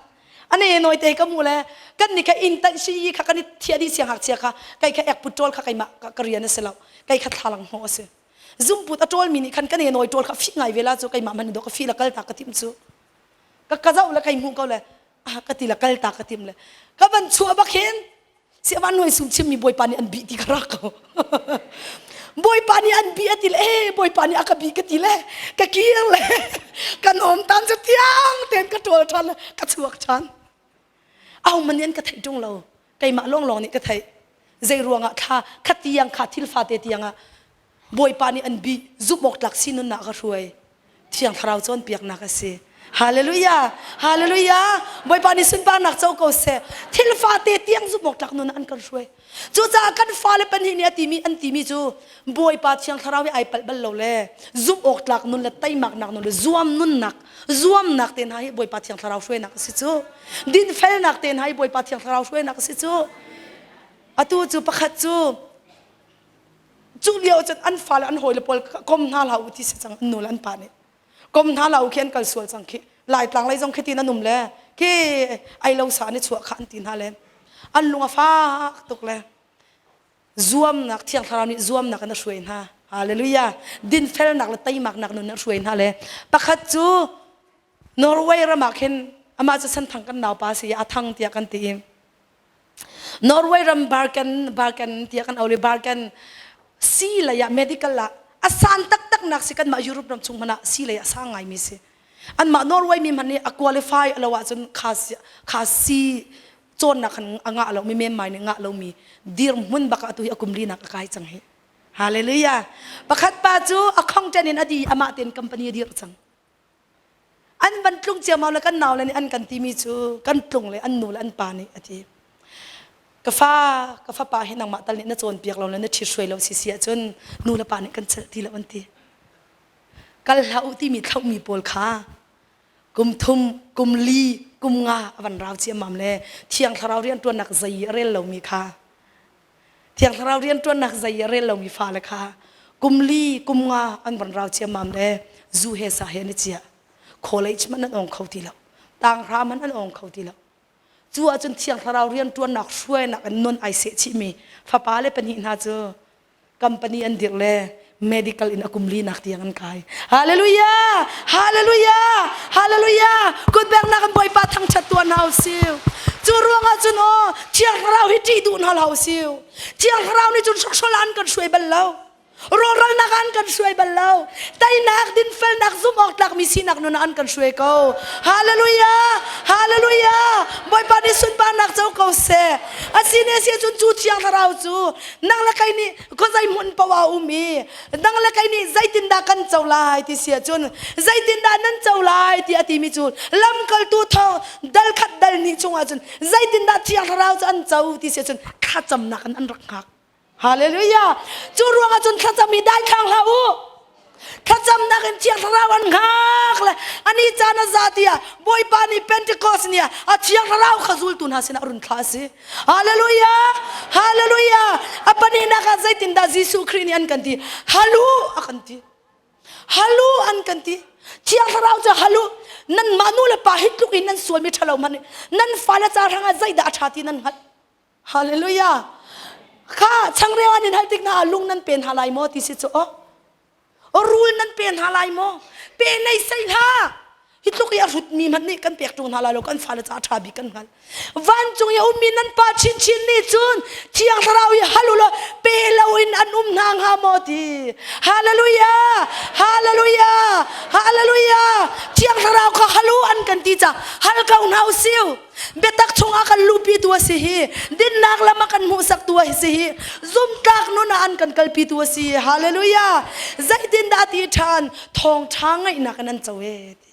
A ne nawi te ka hmuh le kan ni kha inn tanh si kha kan i thiah dih siangngakchia kha kei kha ek put ṭawl kha keimah ka rian a si lo. Kei kha thlalang hnawh a si. Zumput a ṭawlmi nih khan ka ne nawi ṭawl kha fih ngai ve la cu keimah man dawh ka fih la kal ta ka timh cu. Ka ka zoh le kai hmuh ko le ah ka ti la kal ta ka tim le ka van chuah bak hin siavan nuai sum chimmi bawipa nih an bih ti ka rak ko bawipa nih an bih a ti le eh bawipa nih a ka bih ka ti le ka kir le kan om tan cu tiang ten ka ṭawl ṭhan le ka chuak ṭhan au man nih an ka theih ṭung lo keimah lawnglawng nih ka theih zei ruangah thla kha tiang kha thil fate tiang ah Bawipa nih an bih zumh awk tlak si nunnak a hruai. Thiang Thlarau cawnpiaknak a si. Hallelujah! Hallelujah! Bawipa nih sunparnak co ko seh. Thil fate tiang zumh awk tlak nun an kan hruai. Cucaah kan fale pahnih nih a timi an timi cu Bawipa Thiang Thlarau hi ai palh bal lo le zumh awk tlak nun le teimaknak nun le zuam nunnak zuamnak te hna hi Bawipa Thiang Thlarau hruainak a si cu. Dinfelnak te hna hi Bawipa Thiang Thlarau hruainak a si cu. Atu cu pakhat cu Cu lio cun an fale an hawile pawl kom hna hlah u ti si cang an nu le an pa nih. Kom hna hlah u khi an kal sual cang khi. Laitlang lei zong khi tin an um le khi ai lo sa an i chuah kha an ti hna le an lung a fak tuk le zuamnak thiang thlarau nih zuamnak in a hruai hna. Hallelujah. Dinfelnak le teimaknak nun a hruai hna le pakhat cu Norway ram ah khin amah cu Senthang kan naupa si a thang tiah kan ti i Norway ram Barken Barken tiah kan au le Barken si lei ah medical ah a san taktak nak si kanmah Europe ram chung hmanh ah si lei ah sang ngaimi si. Anmah Norway mi hmanh nih a qualify a lo ahcun kha kha si cawnnak khan a ngah lo mi memmai nih ngah lomi dirhmun bak ah atu hi a kum linak a kai cang hi. Hallelujah. Pakhat pa cu a accountant in a di amah tein company a dirh cang. An van tlung ciammam le kan naule nih an kan timi cu kan tlung le an nu le an pa nih a ti. Ka fa, ka fapa hi nangmah tal nih na cawnpiak lo le na ṭhithruai lo si si ahcun nu le pa nih kan celh ti lo an ti. Kal hlah u timi thlauhmi pawl kha kum thum, kum li, kum nga a van rau ciammam le Thiang Thlarau rianṭuannak zei i a rel lomi kha Thiang Thlarau rianṭuannak zei i a rel lomi fale kha kum li kum nga an van rau ciammam le zu he sa he an i ciah. College hmanh an ong kho ti lo. Tanghra hmanh an ong kho ti lo. Cu ahcun Thiang Thlarau rianṭuannak hruainak in nun ai seh chihmi fapa le pahnih hna cu company an dirh le medical in a kum linak tiang an kai. Hallelujah! Hallelujah! Hallelujah! Kutbengnak in Bawipa thangṭhat tuah hna usih. Cu ruangah cun aw Thiang Thlarau hi ṭih duh hna hlah usih. Thiang Thlarau nih cun hrokhrawl an kan hruai bal lo. Rawhralnak an kan hruai bal lo. Teinak, dinfelnak, zumh awk tlakmi sinak nun ah an kan hruai ko. Hallelujah! Hallelujah! Bawipa nih sunparnak co ko seh. Asine si cun cu Thiang Thlarau cu nang le kei nih khuazei hmun paoh ah um i nang le kei nih zeitindah kan co lai ti si ahcun zeitindah nan co lai ti a timi cu lamkaltu thawng dal khat dal hnih chungah cun zeitindah thiang thlarau cu an co ti si ahcun thlacamnak in an rak hngak hallelujah cu ruangah cun thlacam hi daithlang hlah u. Thlacamnak in Thiang Thlarau an hngak le ani caan a za tiah Bawipa nih Pentecost ni ah a Thiang Thlarau kha zultu hna sinah a run thlah a si. Hallelujah! Hallelujah! A pahnihnak ah zeitindah Jesuh Khrih nih an kan ti? Halu a kan ti. Halu an kan ti. Thiang Thlarau cu halu. Nanmah nu le pa hi tluk in nan sualmi ṭhalo hmanh nan fale ca hrangah zeidah a ṭha ti nan hngalh. Hallelujah! Kha changreu an in hal tik hna ah lung nan pe hna lai maw ti si cu aw. Rul nan pe hna lai maw? Pe nei sei hlah. Hi tluk i a hrutmi hmanh nih kan pek ṭung hna lai lo kan fale ca a ṭha bik kan hngalh. Vancung i a ummi nan pa chinchin nih cun Thiang Thlarau i hal u law pe loin an um hna hnga maw ti. Hallelujah! Hallelujah! Hallelujah! Thiang Thlarau kha hal u an kan ti ca hal ko hna u siu. Biatak chungah kan luhpitu a si hi. Dinnak lam a kan hmuhsaktu a si hi. Zumtlak nun ah an kan kalpitu a si. Hallelujah! Zeitindah a ti ṭhan? Thawngṭha ngaihnak in an co e ti.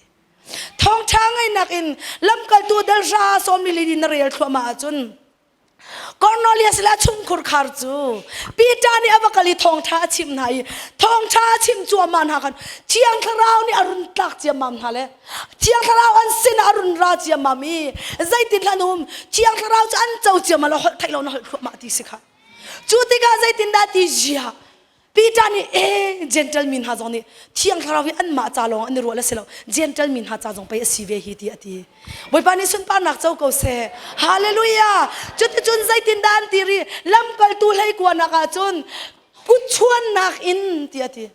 Thawngṭha ngaihnak in lamkaltu dal hra sawmli li na rel thluahmah ahcun Cornelius le a chungkhur khar cu Peter nih a va kal i thawngṭha a chimh hna i thawngṭha a chimh cuahmah hna khan Thiang Thlarau nih a run tlak ciammam hna le Thiang Thlarau an sinah a run ra ciammam i zeitin hlan um Thiang Thlarau cu an co ciammam lo holh theih lo na holh thluahmah ti si kha. Cu tikah zeitindah ti zia Peter nih ee Gentle mi hna zong nih Thiang Thlarau hi anmah ca lawng an i ruah le si lo Gentle mi hna ca zong pei a si ve hi ti a ti. Bawipa nih sunparnak co ko seh. Hallelujah! Cuticun zeitindah an ti rih? Lamkaltu hleikuanak ah cun kutchuannak in ti a ti.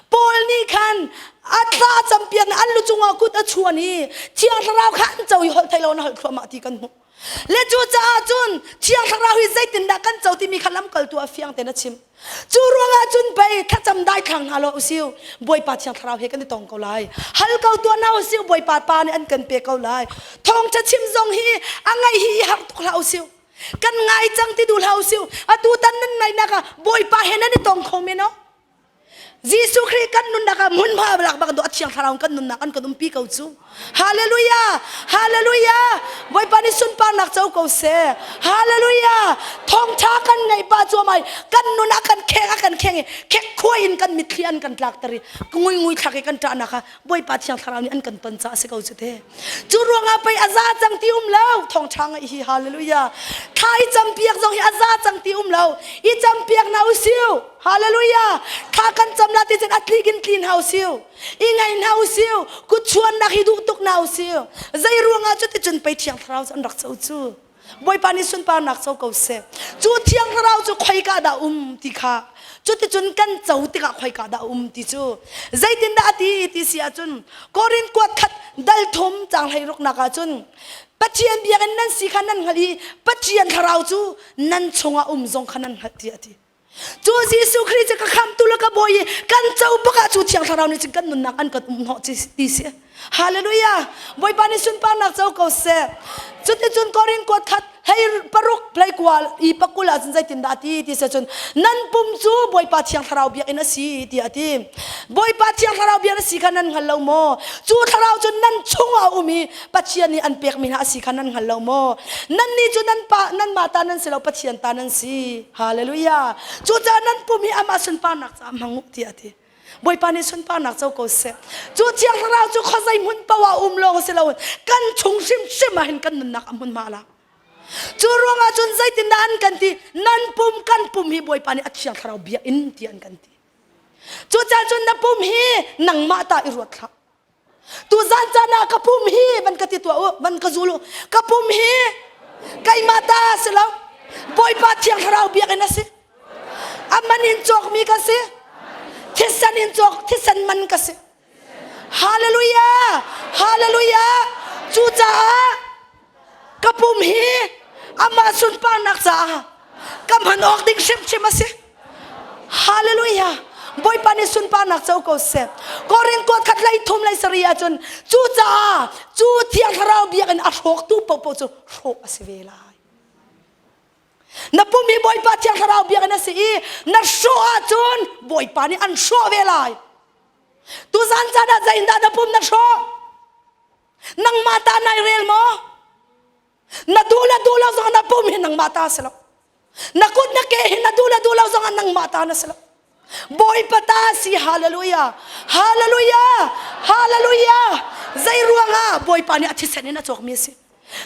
Paul nih khan a thla campiak an lu cungah kut a chuan i Thiang Thlarau kha an co i holh theih lo na holh thluahmah ti kan hmuh. Le cucaah cun Thiang Thlarau hi zeitindah kan co timi kha lamkaltu ah fiang tein a chim. Cu ruangah cun pei thlacam daithlang hna lo usiu Bawipa Thiang Thlarau he kan i tong ko lai. Hal ko tuah hna usiu Bawipa Pa nih an kan pe ko lai. Thawngṭha chim zong hi a ngaih hi i harh tuk hlah usiu. Kan ngai cang ti duh hlah usiu. Atu tan nan ngaihnak ah Bawipa he nan i tong kho men o. Jesuh Khrih kan nunnak ah hmunhma lak bak do a thiang thlarau kan nunnak an kan umpi ko cu. Hallelujah! Hallelujah! Bawipa nih sunparnak co ko seh. Hallelujah! Thawngtha kan ngeih pa cu amai kan nun ah kan kheng a kan kheng i khek khuai in kan mitthli an kan tlak ter i ngui ngui thlak i kan ṭahnak kha Bawipa thiang thlarau nih an kan ton caah a si ko cu te. Cu ruangah pei a za cang ti um lo thawngtha ngaih hi hallelujah. Thla i campiak zong hi a za cang ti um lo. I campiak na usiu. Hallelujah! Thla kan cam la ti cun a tlik in tli hna usiu. I ngai hna usiu. Kut chuannak hi duh tuk hna usiu. Zei ruangah cu ti cun pei Thiang Thlarau cu an rak co cu. Bawipa nih sunparnak co ko seh. Cu Thiang Thlarau cu khoika dah um ti kha cuticun kan co tikah khoika dah um ti cu zeitindah a ti ti si ahcun Korin kuat khat dal thum cang hlei ruknak ahcun Pathian biakinn nan si kha nan hngalh i Pathian Thlarau cu nan chungah um zong kha nan hngalh tiah a ti. Cu Jesuh Khrih cu ka khamtu le ka bawi i kan co bak ah cu Thiang Thlarau nih cun kan nunnak an kan um hnawh ti si. Hallelujah! Bawipa nih sunparnak co ko seh. Cuticun Korin kuat khat hlei paruk hlei kua i pakul ah cun zeitindah a ti ti seh cun nan pum cu Bawipa Thiang Thlarau biakinn a si tiah a ti. Bawipa Thiang Thlarau biakinn a si kha nan hngal lo maw? Cu Thlarau cu nan chungah a um i Pathian nih an pekmi hna a si kha nan hngal lo maw? Nannih cu nan pa nanmah ta nan si lo Pathian ta nan si. Hallelujah. Cucaah nan pum hi amah sunparnak caah hmang u tiah a ti. Bawipa nih sunparnak co ko seh. Cu Thiang Thlarau cu khuazei hmun paoh ah um lawng si loin kan chung hrimhrim ah hin kan nunnak a hmunhma la. Cu ruangah cun zeitindah an kan ti? Nan pum kan pum hi Bawipa nih a Thiang Thlarau biakinn ti an kan ti. Cucaah cun na pum hi nangmah ta i ruat hlah. Tuzan caan ah ka pum hi van ka ti tuah u, van ka zul u. Ka pum hi keimah ta si lo. Bawipa Thiang Thlarau biakinn a si. A man in cawkmi ka si. Thisen in cawk, thisen man ka si. Hallelujah! Hallelujah! Cucaah ka pum hi amah sunparnak caah ka hman awk ding hrimhrim a si. Hallelujah! Bawipa nih sunparnak co ko seh. Korin kuat khat lei thum lei sari ahcun cucaah cu Thiang Thlarau biakinn a hrawktu paohpaoh cu hrawh a si ve lai. Na pum hi Bawipa Thiang Thlarau biakinn a si i na hrawh ahcun Bawipa nih an hrawh ve lai. Tuzan caan ah zeitindah na pum na hrawh? Nangmah ta nai rel maw? Na duh le duh lo zong na pum hi nangmah ta a si lo. Na kut na ke hi na duh le duh lo zong ah nangmah ta na si lo. Bawipa. Bawipa ta si hallelujah. Hallelujah. Hallelujah. Zei ruangah Bawipa nih a thisen in a cawkmi a si.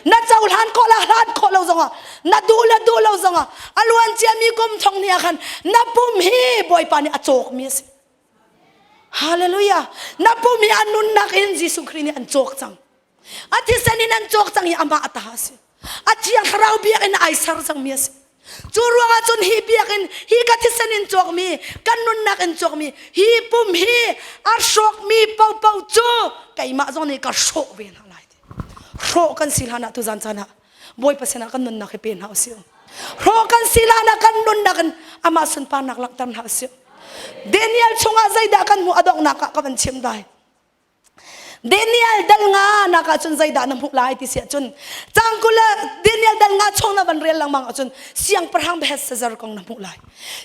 Na cohlan khawh la hlan khawh lo zongah na duh le duh lo zongah a luan ciami kum thong ni ah khan na pum hi Bawipa nih a cawkmi a si. Hallelujah. Na pum hi a nunnak in Jesuh Khrih nih an cawk cang. A thisen in an cawk cang i amah a ta a si. A thiang thlarau biakinn ai ser cangmi a si. Cu ruangah cun hi biakinn hi ka thisen in cawkmi kan nunnak in cawkmi hi pum hi a hrawkmi paohpaoh cu keimah zong nih ka hrawh ve hna lai ti. Hrawh kan si hlan ah tuzan caan ah Bawipa sinah kan nunnak hi pe hna usih. Hrawh kan si hlan ah kan nunnak in amah sunparnak langhter hna usih. Daniel chungah zeidah kan hmuh a donghnak ah ka van chim dai. Daniel dal nga nak ahcun zeidah na hmuh lai ti si ahcun cangkul Daniel dal nga chung na van rel lengmang ahcun siangpahrang Belshazzar kong na hmuh lai.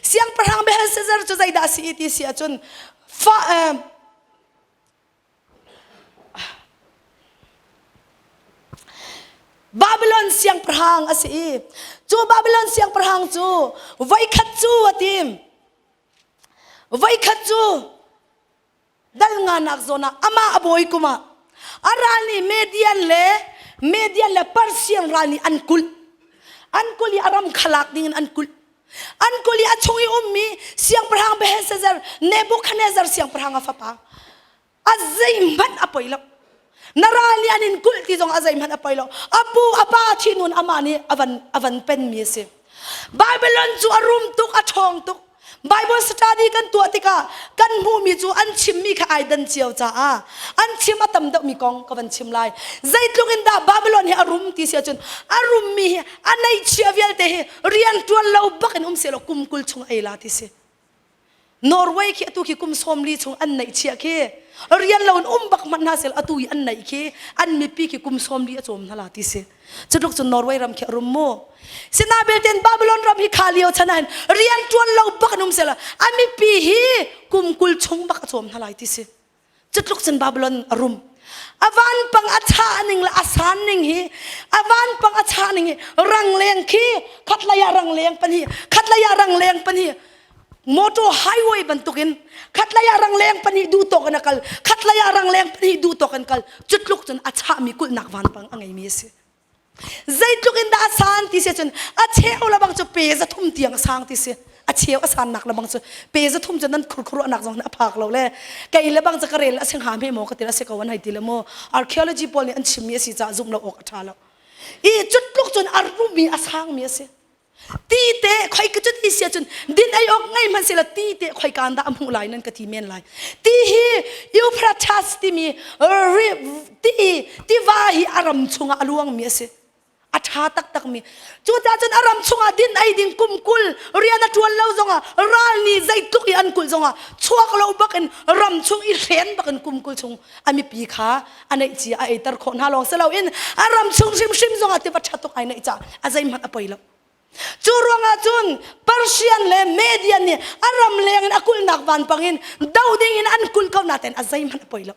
Siangpahrang Belshazzar cu zeidah a si ti si ahcun fa eh, Babylon siangpahrang a si i cu Babylon siangpahrang cu voikhat cu a tim. Voikhat cu dal nganak zawn ah amah a bawi kum ah a ral nih Median le Median le Persian ral nih an kulh an kulh i a ram kha lak ding in an kulh an kulh i a chung i ummi siangpahrang Belshazzar Nebuchadnezzar siangpahrang a fapa a zeihmanh a poi lo na ral nih an in kulh ti zong a zeihmanh a poi lo a pu a pa thinun amah nih a van a van penmi a si Babylon cu a rum tuk a ṭhawng tuk Bible study kan tuah tikah kan hmuhmi cu an chimmi kha ai dan cio caah an chim a tam deuhmi kong ka van chim lai. Zeitluk in dah Babylon hi a rum ti si ahcun a rummi hi a neihchia vialte hi rian ṭuan lo bak in um seh law kum 20 chung ei la ti si. Norway khi atu khi kum 40 chung an neihchiah khi rian lo in um bak hmanh hna sel atu i an neih khi an mipi khi kum 40 a cawm hna la ti si. Cutluk cun Norway ram khi a rum mu. Sina belten Babylon ram hi kha lio chan ah hin rian ṭuan lo bak in um sela a mipi hi kum 20 chung bak a cawm hna lai ti si. Cutluk cun Babylon a rum. A vanpang a chah ning le a san ning hi a vanpang a chah ning hi rangleng khi khatlei ah rangleng pahnih khatlei ah rangleng pahnih motor highway bantukin khatlei ah rangleng pahnih duh tawk in a kal khatlei ah rangleng pahnih duh tawk in kal cutluk cun a chahmi kulhnak vanpang a ngeimi a si zeitluk in dah a san ti si cun a cheu lebang cu pe za thum tiang a sang ti si a cheu a sannak lebang cu pe za thum cu nan khurkhuruahnak zong a phak lo le kei lebang cu ka rel a si hnga hme maw ka ti a si ko an hei ti le maw archaeology pawl nih an chimmi a si caah zumh lo awk a ṭha lo i cutluk cun a rumi a sangmi a si Ti te khoi ka cut isia cun din ei awk ngei hmanh sila ti te khoi kaan dah a hmuh lai nan ka ti men lai. Ti hi Euphrates timi ti tiva hi a ram chungah a luangmi a si. A ṭha taktakmi. Cucaah cun a ram chungah din ei ding kum 20 rian a ṭuan lo zongah ral nih zeitluk i an kulh zongah chuak lo bakin ram chung i hren bakin kum 20 chung a mipi kha a neih cia a eiter khawh hna lawng si loin a ram chung hrimhrim zongah tiva ṭha tuk ai neih caah a zeihmanh a poi lo. Cu ruangah cun Persian le Median nih a ram leng in a kulhnak vanpang in do ding in an kulh ko nain a zeihmanh a poi lo.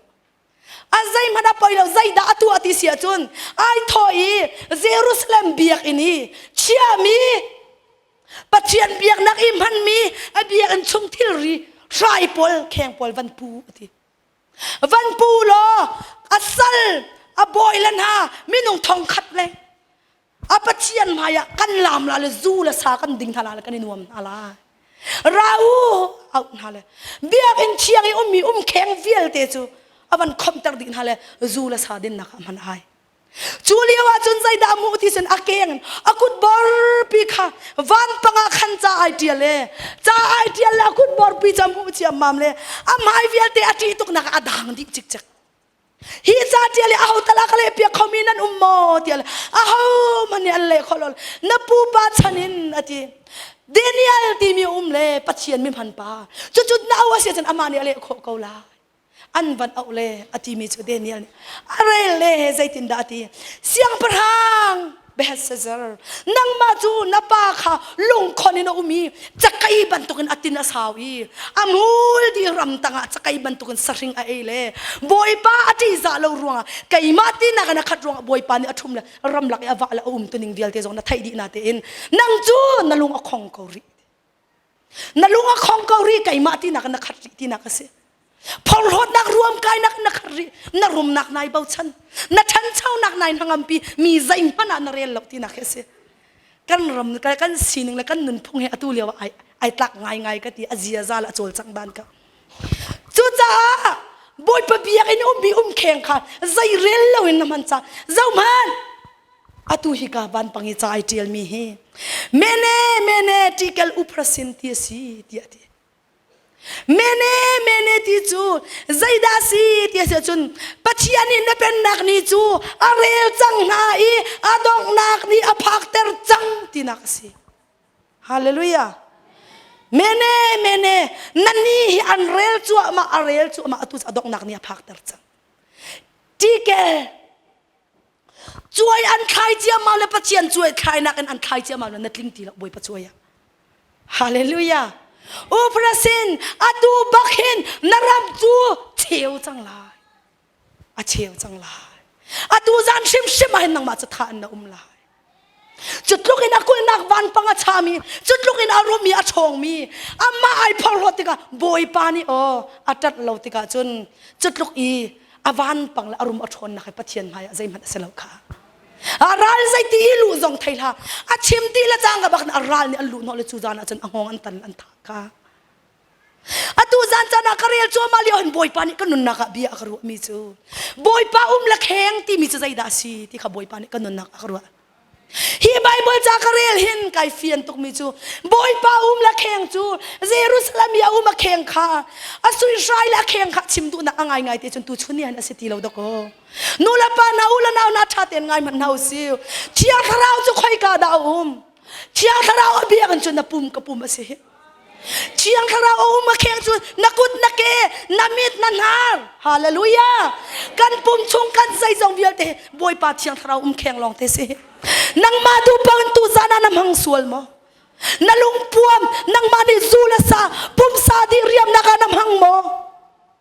A zeihmanh a poi lo zeidah a tuah ti si ahcun ai thawh i Jerusalem biakinn i chiami Pathian biaknak i hmanmi a biakinn chung thilri hrai pawl kheng pawl van pu a ti. Van pu law a sal a bawi le hna minung thong khat le a Pathian hmaiah kan laam la le zu le sa kan ding hna la le kan i nuam hna lai. Ra u auh hna le biakinn thiang i ummi umkheng vialte cu a van khomhter dih hna le zu le sa dinnak ah hman ai. Cu lio ah cun zeidah a hmuh ti cun a keng a kut borpi kha vanpang ah khan ca ai ṭial e ca ai ṭial le a kut borpi cu a hmuh ciammam le a hmai vialte a ṭih tuknak ah a dang dih cikcek. Hi ca ṭial i aho tal a ka lehpiak khomi nan um maw tiah aho hmanh nih an leh kho lo na pupa chan in a ti. Daniel timi um le Pathian mi hman pa cucu na au a si ahcun amah nih a leh khawh ko lai. An van auh le a timi cu Daniel nih a rel le zeitindah a ti siangpahrang Belshazzar nangmah cu na pa kha lungkhon in a um i cakei bantukin a tin a sau i a hmul dih ramtang ah cakei bantukin sahring a ei le bawipa a ṭihzah lo ruangah keimah tinak in a khat ruangah bawipa nih a ṭhum le ramlak i a vah le a um tuning vialte zong na theih dih na tein nang cu na lung a khong ko rih. Na lung a khong ko rih keimah tinak na khat rih tinak a si. Phorhlawtnak ruamkainak na khat rih na rumnak nai bochan na ṭhanchonak nai hnangampi mi zeihmanh ah na rel lo tinak hi a si. Kan ram kan sining le kan nunphung hi atu lio ah ai ai tlak ngaingai ka ti a ziaza le a cawlcangh dan ka. Cucaah Bawipa biakinn ummi umkheng kha zei rel loin na hman ca zohhmanh atu hi ka vanpang i ca ai ṭialmi hi mene mene tikel uphrasin ti a si tiah a ti. Mene mene ti cu zeidah si ti a si ahcun Pathian nih na pennak ni cu a rel cang hna i a donghnak ni a phakter cang tinak a si. Hallelujah. Mene mene na ni hi an rel cuahmah a rel cuahmah atu cu a donghnak ni a phakter cang. Tikel cuai an thlai ciammam le Pathian cuai thlainak in an thlai ciammam le na tling ti lo Bawipa cuai ah. Hallelujah. Uprasin atu bak hin na ram cu cheu cang lai. A cheu cang lai. Atu zan hrimhrim ah hin nangmah cu thah in na um lai. Cu tluk in a kulhnak vanpang a chami, cu tluk in a rumi a ṭhawngmi, amah ai phorhlawt tikah Bawipa nih aw a ṭat lo tikah cun cu tluk i a vanpang le a rum a ṭhawnnak hi Pathian hmaiah zeihmanh a si lo kha. A ral zeiti i luh zong thei hlah. A chim ti le cang ka bak a ral nih an luh hnawh le cu zan ah cun a hngawng an tan an thah kha. Atu zan caan ah ka rel cuahmah lio hin Bawipa nih ka nunnak ah bia a ka ruahmi cu Bawipa um le kheng timi cu zeidah a si ti kha Bawipa nih ka nunnak a ka ruah. Hi Bible ca ka rel hin kai fian tukmi cu Bawipa um le kheng cu Jerusalem i a um a kheng kha a sui hrai le a kheng kha chim duhnak a ngaingai te cun tuchun ni han a si ti lo dakaw. Nu le pa hna u le nau hna ṭha tein ngai hmanh hna u si. Thiang Thlarau cu khoika dah a um? Thiang Thlarau a biakinn cu na pum ka pum a si. Thiang Thlarau a um a kheng cu na kut na ke na mit na hnar hallelujah kan pum chung kan zeizong vialte Bawipa Thiang Thlarau um kheng lawng te si nangmah duh paoh in tu zan ah na hmang sual maw na lungpuam nangmah nih zu le sa pumsa dih riamnak ah na hmang maw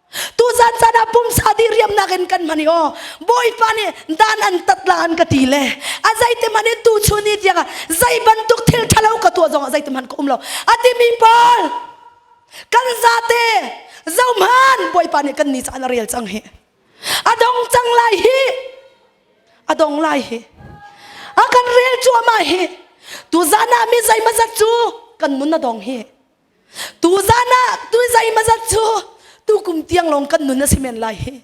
Tuzan caan ah pumsa diriamnak in kan hman i aw Bawipa nih dan an tat la an ka ti le a zeiti hmanh in tuchun ni tiang ah zei bantuk thil ṭhalo ka tuah zongah zeiti hmanh ka um lo a timi pawl kan zate zohman Bawipa nih kan ni caan a rel cang hi a dong cang lai hi a dong lai hi a kan rel cuahmah hi tuzan ah mi zeimazat cu kan nun a dong hi Tuzan ah tu zeimazat cu tukum tiang lawng kan nun a si men lai hi.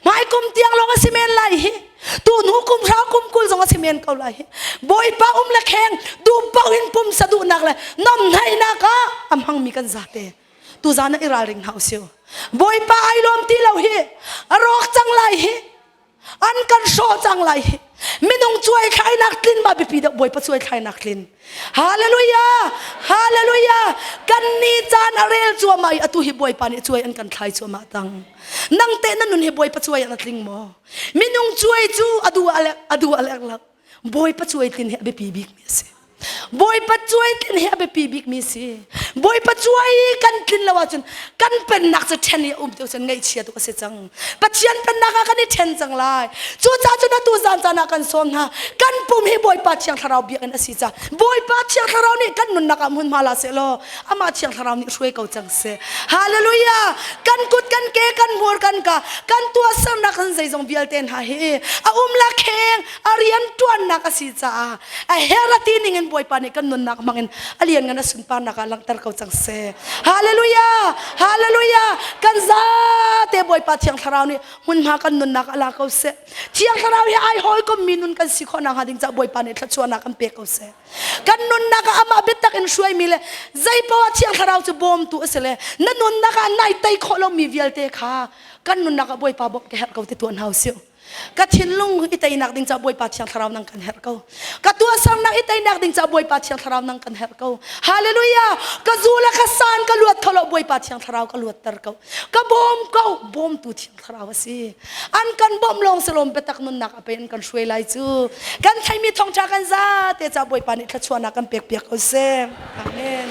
Hmaikum tiang lawng a si men lai hi. Tu hnu kum hra kum 20 zong a si men ko lai hi. Bawipa um le kheng duh paoh in pumsa duhnak le nomhnaihnak ah a hmangmi kan zate. Tuzan ah i ralring hna usih. Bawipa ai lawm ti lo hi. A rawk cang lai hi. An kan hrawh cang lai hi. Minung cuai thlainak tlin ma biapi deuh Bawipa cuai thlainak tlin. Hallelujah! Hallelujah! Kan ni caan a rel cuahmah i atu hi Bawipa nih cuai an kan thlai cuahmah tang. Nang te na nun hi Bawipa cuai an a tling maw? Minung cuai cu adu a lek adu a lek lo. Bawipa cuai tlin hi a biapi bik mi a si. Bawipa cuai tlin hi a biapi bikmi a si. Bawipa cuai kan tlin lo ahcun kan pennak cu ṭhen i a um ti cun ngaihchia tuk a si cang. Pathian pennak ah kan i ṭhen cang lai. Cucaah cun atu zan caan ah kan sawm hna. Kan pum hi Bawipa Thiang Thlarau biakinn a si caah Bawipa Thiang Thlarau nih kan nunnak ah hmunhma la seh law amah Thiang Thlarau nih hruai ko cang seh. Hallelujah! Kan kut kan ke kan hmur kan ka kan tuahsernak kan zeizong vialte hna hi a um la kheng a rian ṭuannak a si caah a her a ti ning in Bawipa nih kan nunnak hmang in a lianngan a sunparnak ah langhter ko cang seh. Hallelujah! Hallelujah! Kan zate Bawipa Thiang Thlarau nih hmunhma kan nunnak a la ko seh. Thiang Thlarau hi ai hawikom mi nun kan si khawh nakhnga ding caah Bawipa nih thluachuahnak kan pek ko seh. Kan nunnak ah amah biatak in hruaimi le zeipoah Thiang Thlarau cu bawmtu a si le na nunnak ah nai tei khawh lomi vialte kha kan nunnak ah Bawipa bawmh ka herh ko ti tuah hna usih. Ka thinlung i teinak ding caah Bawipa Thiang Thlarau nang kan herh ko. Ka tuahsernak i teinak ding caah Bawipa Thiang Thlarau nang kan herh ko. Hallelujah! Ka zu le ka san ka luat kho lo Bawipa Thiang Thlarau ka luatter ko. Ka bawm ko. Bawmtu Thiang Thlarau a si. An kan bawmh lawng si lawm biatak nunnak a pe an kan hruai lai cu. Kan theimi thawngṭha kan zate caah Bawipa nih thluachuahnak kan pek piak ko seh. Amen.